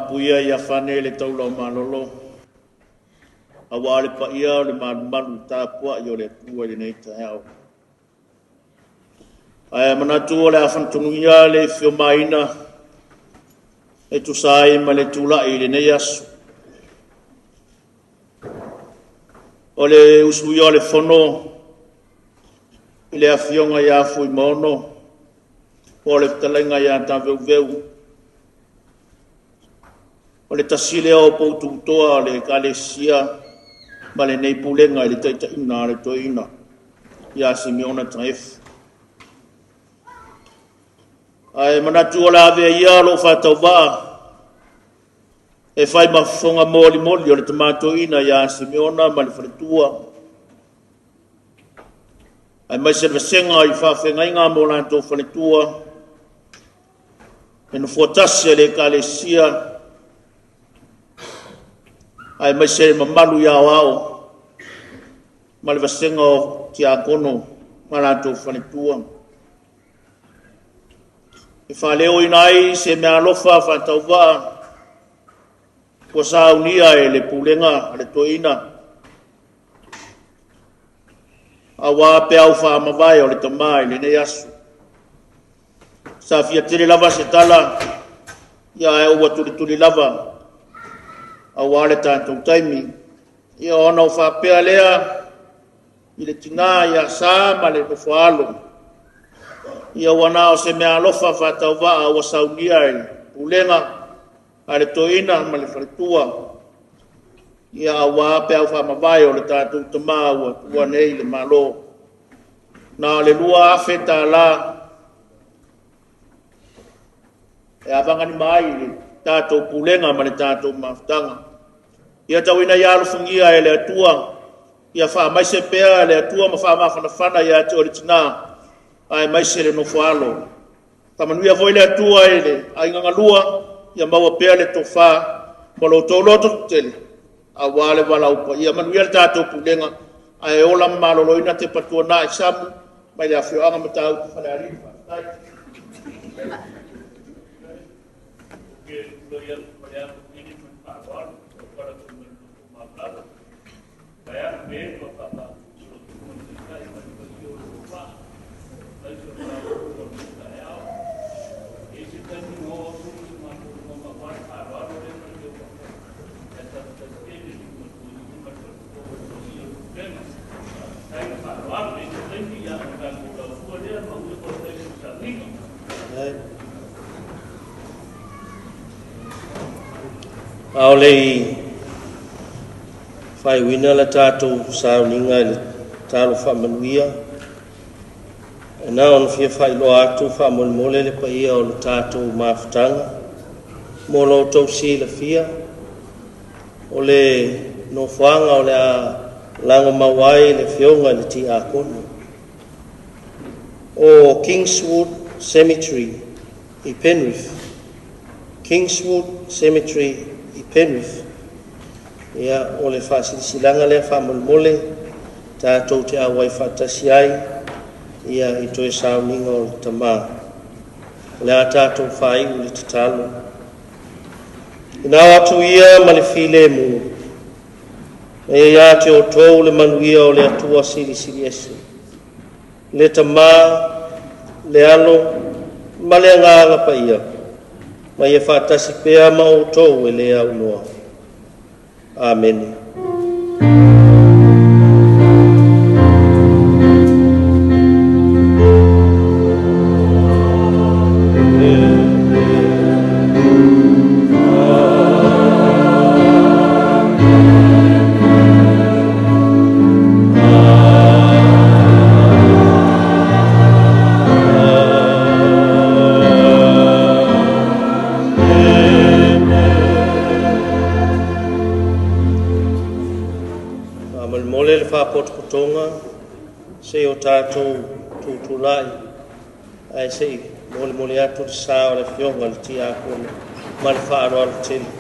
Mapu ia ia fane le taula o malolo, auā le paia o le malumalu tapua'i o le Atua i lenei taeao. Ae manatu o le a fanatunuia le ifio maina e tusa ai ma le tula'i i lenei aso. O le usuia o le fono i le afioga ia Fuimaono, po o le fetalaiga ia Taveuveu, o le tasi lea o poututoa o le Ekalesia ma lenei pulega i le taitaiga a le toeaina ia Simeona Taefu. Ae manatu o le a avea ia lou faatauvaa e fai ma fofoga molimoli o le tamatoeaina ia Simeona ma le faletua, aemaise le vasega i faafeagaiga ma o latou faletua, e nofoa tasi a le Ekalesia, aemaise le mamalu i aoao ma le vasega o tiakono ma latou faletua. E faaleoina ai se meaalofa faatauvaa ua saunia e le pulega a le toeaina, auā peau faamavae o le tamā i lenei aso. Sa fia tele lava se tala, ia ae ua tulituli lava, auā le tatou taimi. Ia ona o faapea lea i le tinā ia Sa ma le nofoaalo, ia ua na o se meaalofa faatauvaa ua saunia e le pulega a le toeaina ma le faletua, ia auā peau faamavae o le tatou tamā ua tuua nei le Malo. Na o le $2,000 e avagalima ai le tatou pulega ma le tatou mafutaga. Ia tauina ia alofagia e le Atua, ia faamaise pea le Atua ma faamafanafana ia te oe le tinā, aemaise le nofoaalo. Faamanuia foi le Atua i le aiga galua, ia maua pea le tofa ma lo outou loto tetele, auā le valaau paia. Manuia le tatou pulega, ae ola ma maloloina te patuanai Samu mai le afioaga Matautu Falealili. Faafetai. A o le i faaiuina le tatou sauniga i le talo faamanuia, e na ona fia faailoa atu faamolemole le paia o le tatou mafutaga mo lo outou silafia, o le nofoaga o le a lagomau ai le afioga i le tiakono o Kingswood Cemetery i Penrith, Kingswood Cemetery i Penrith. Ia, o le faasilasilaga lea faamolemole tatou te auai faatasi ai ia i toe sauniga o le tamā. O le a tatou faaiu le tatalo. Ina o atu ia ma le filemu, ma ia ia te outou le manuia o le Atua Silisili Ese, le Tamā, le Alo, ma le Agaga Paia, ma ia faatasi pea ma outou e le aunoa. Amene. Faamolemole le faapotopotoga se i o tatou tutulai ae se i molimoli atu le sa o le afioga i le tiakono ma le faaaloalo tele.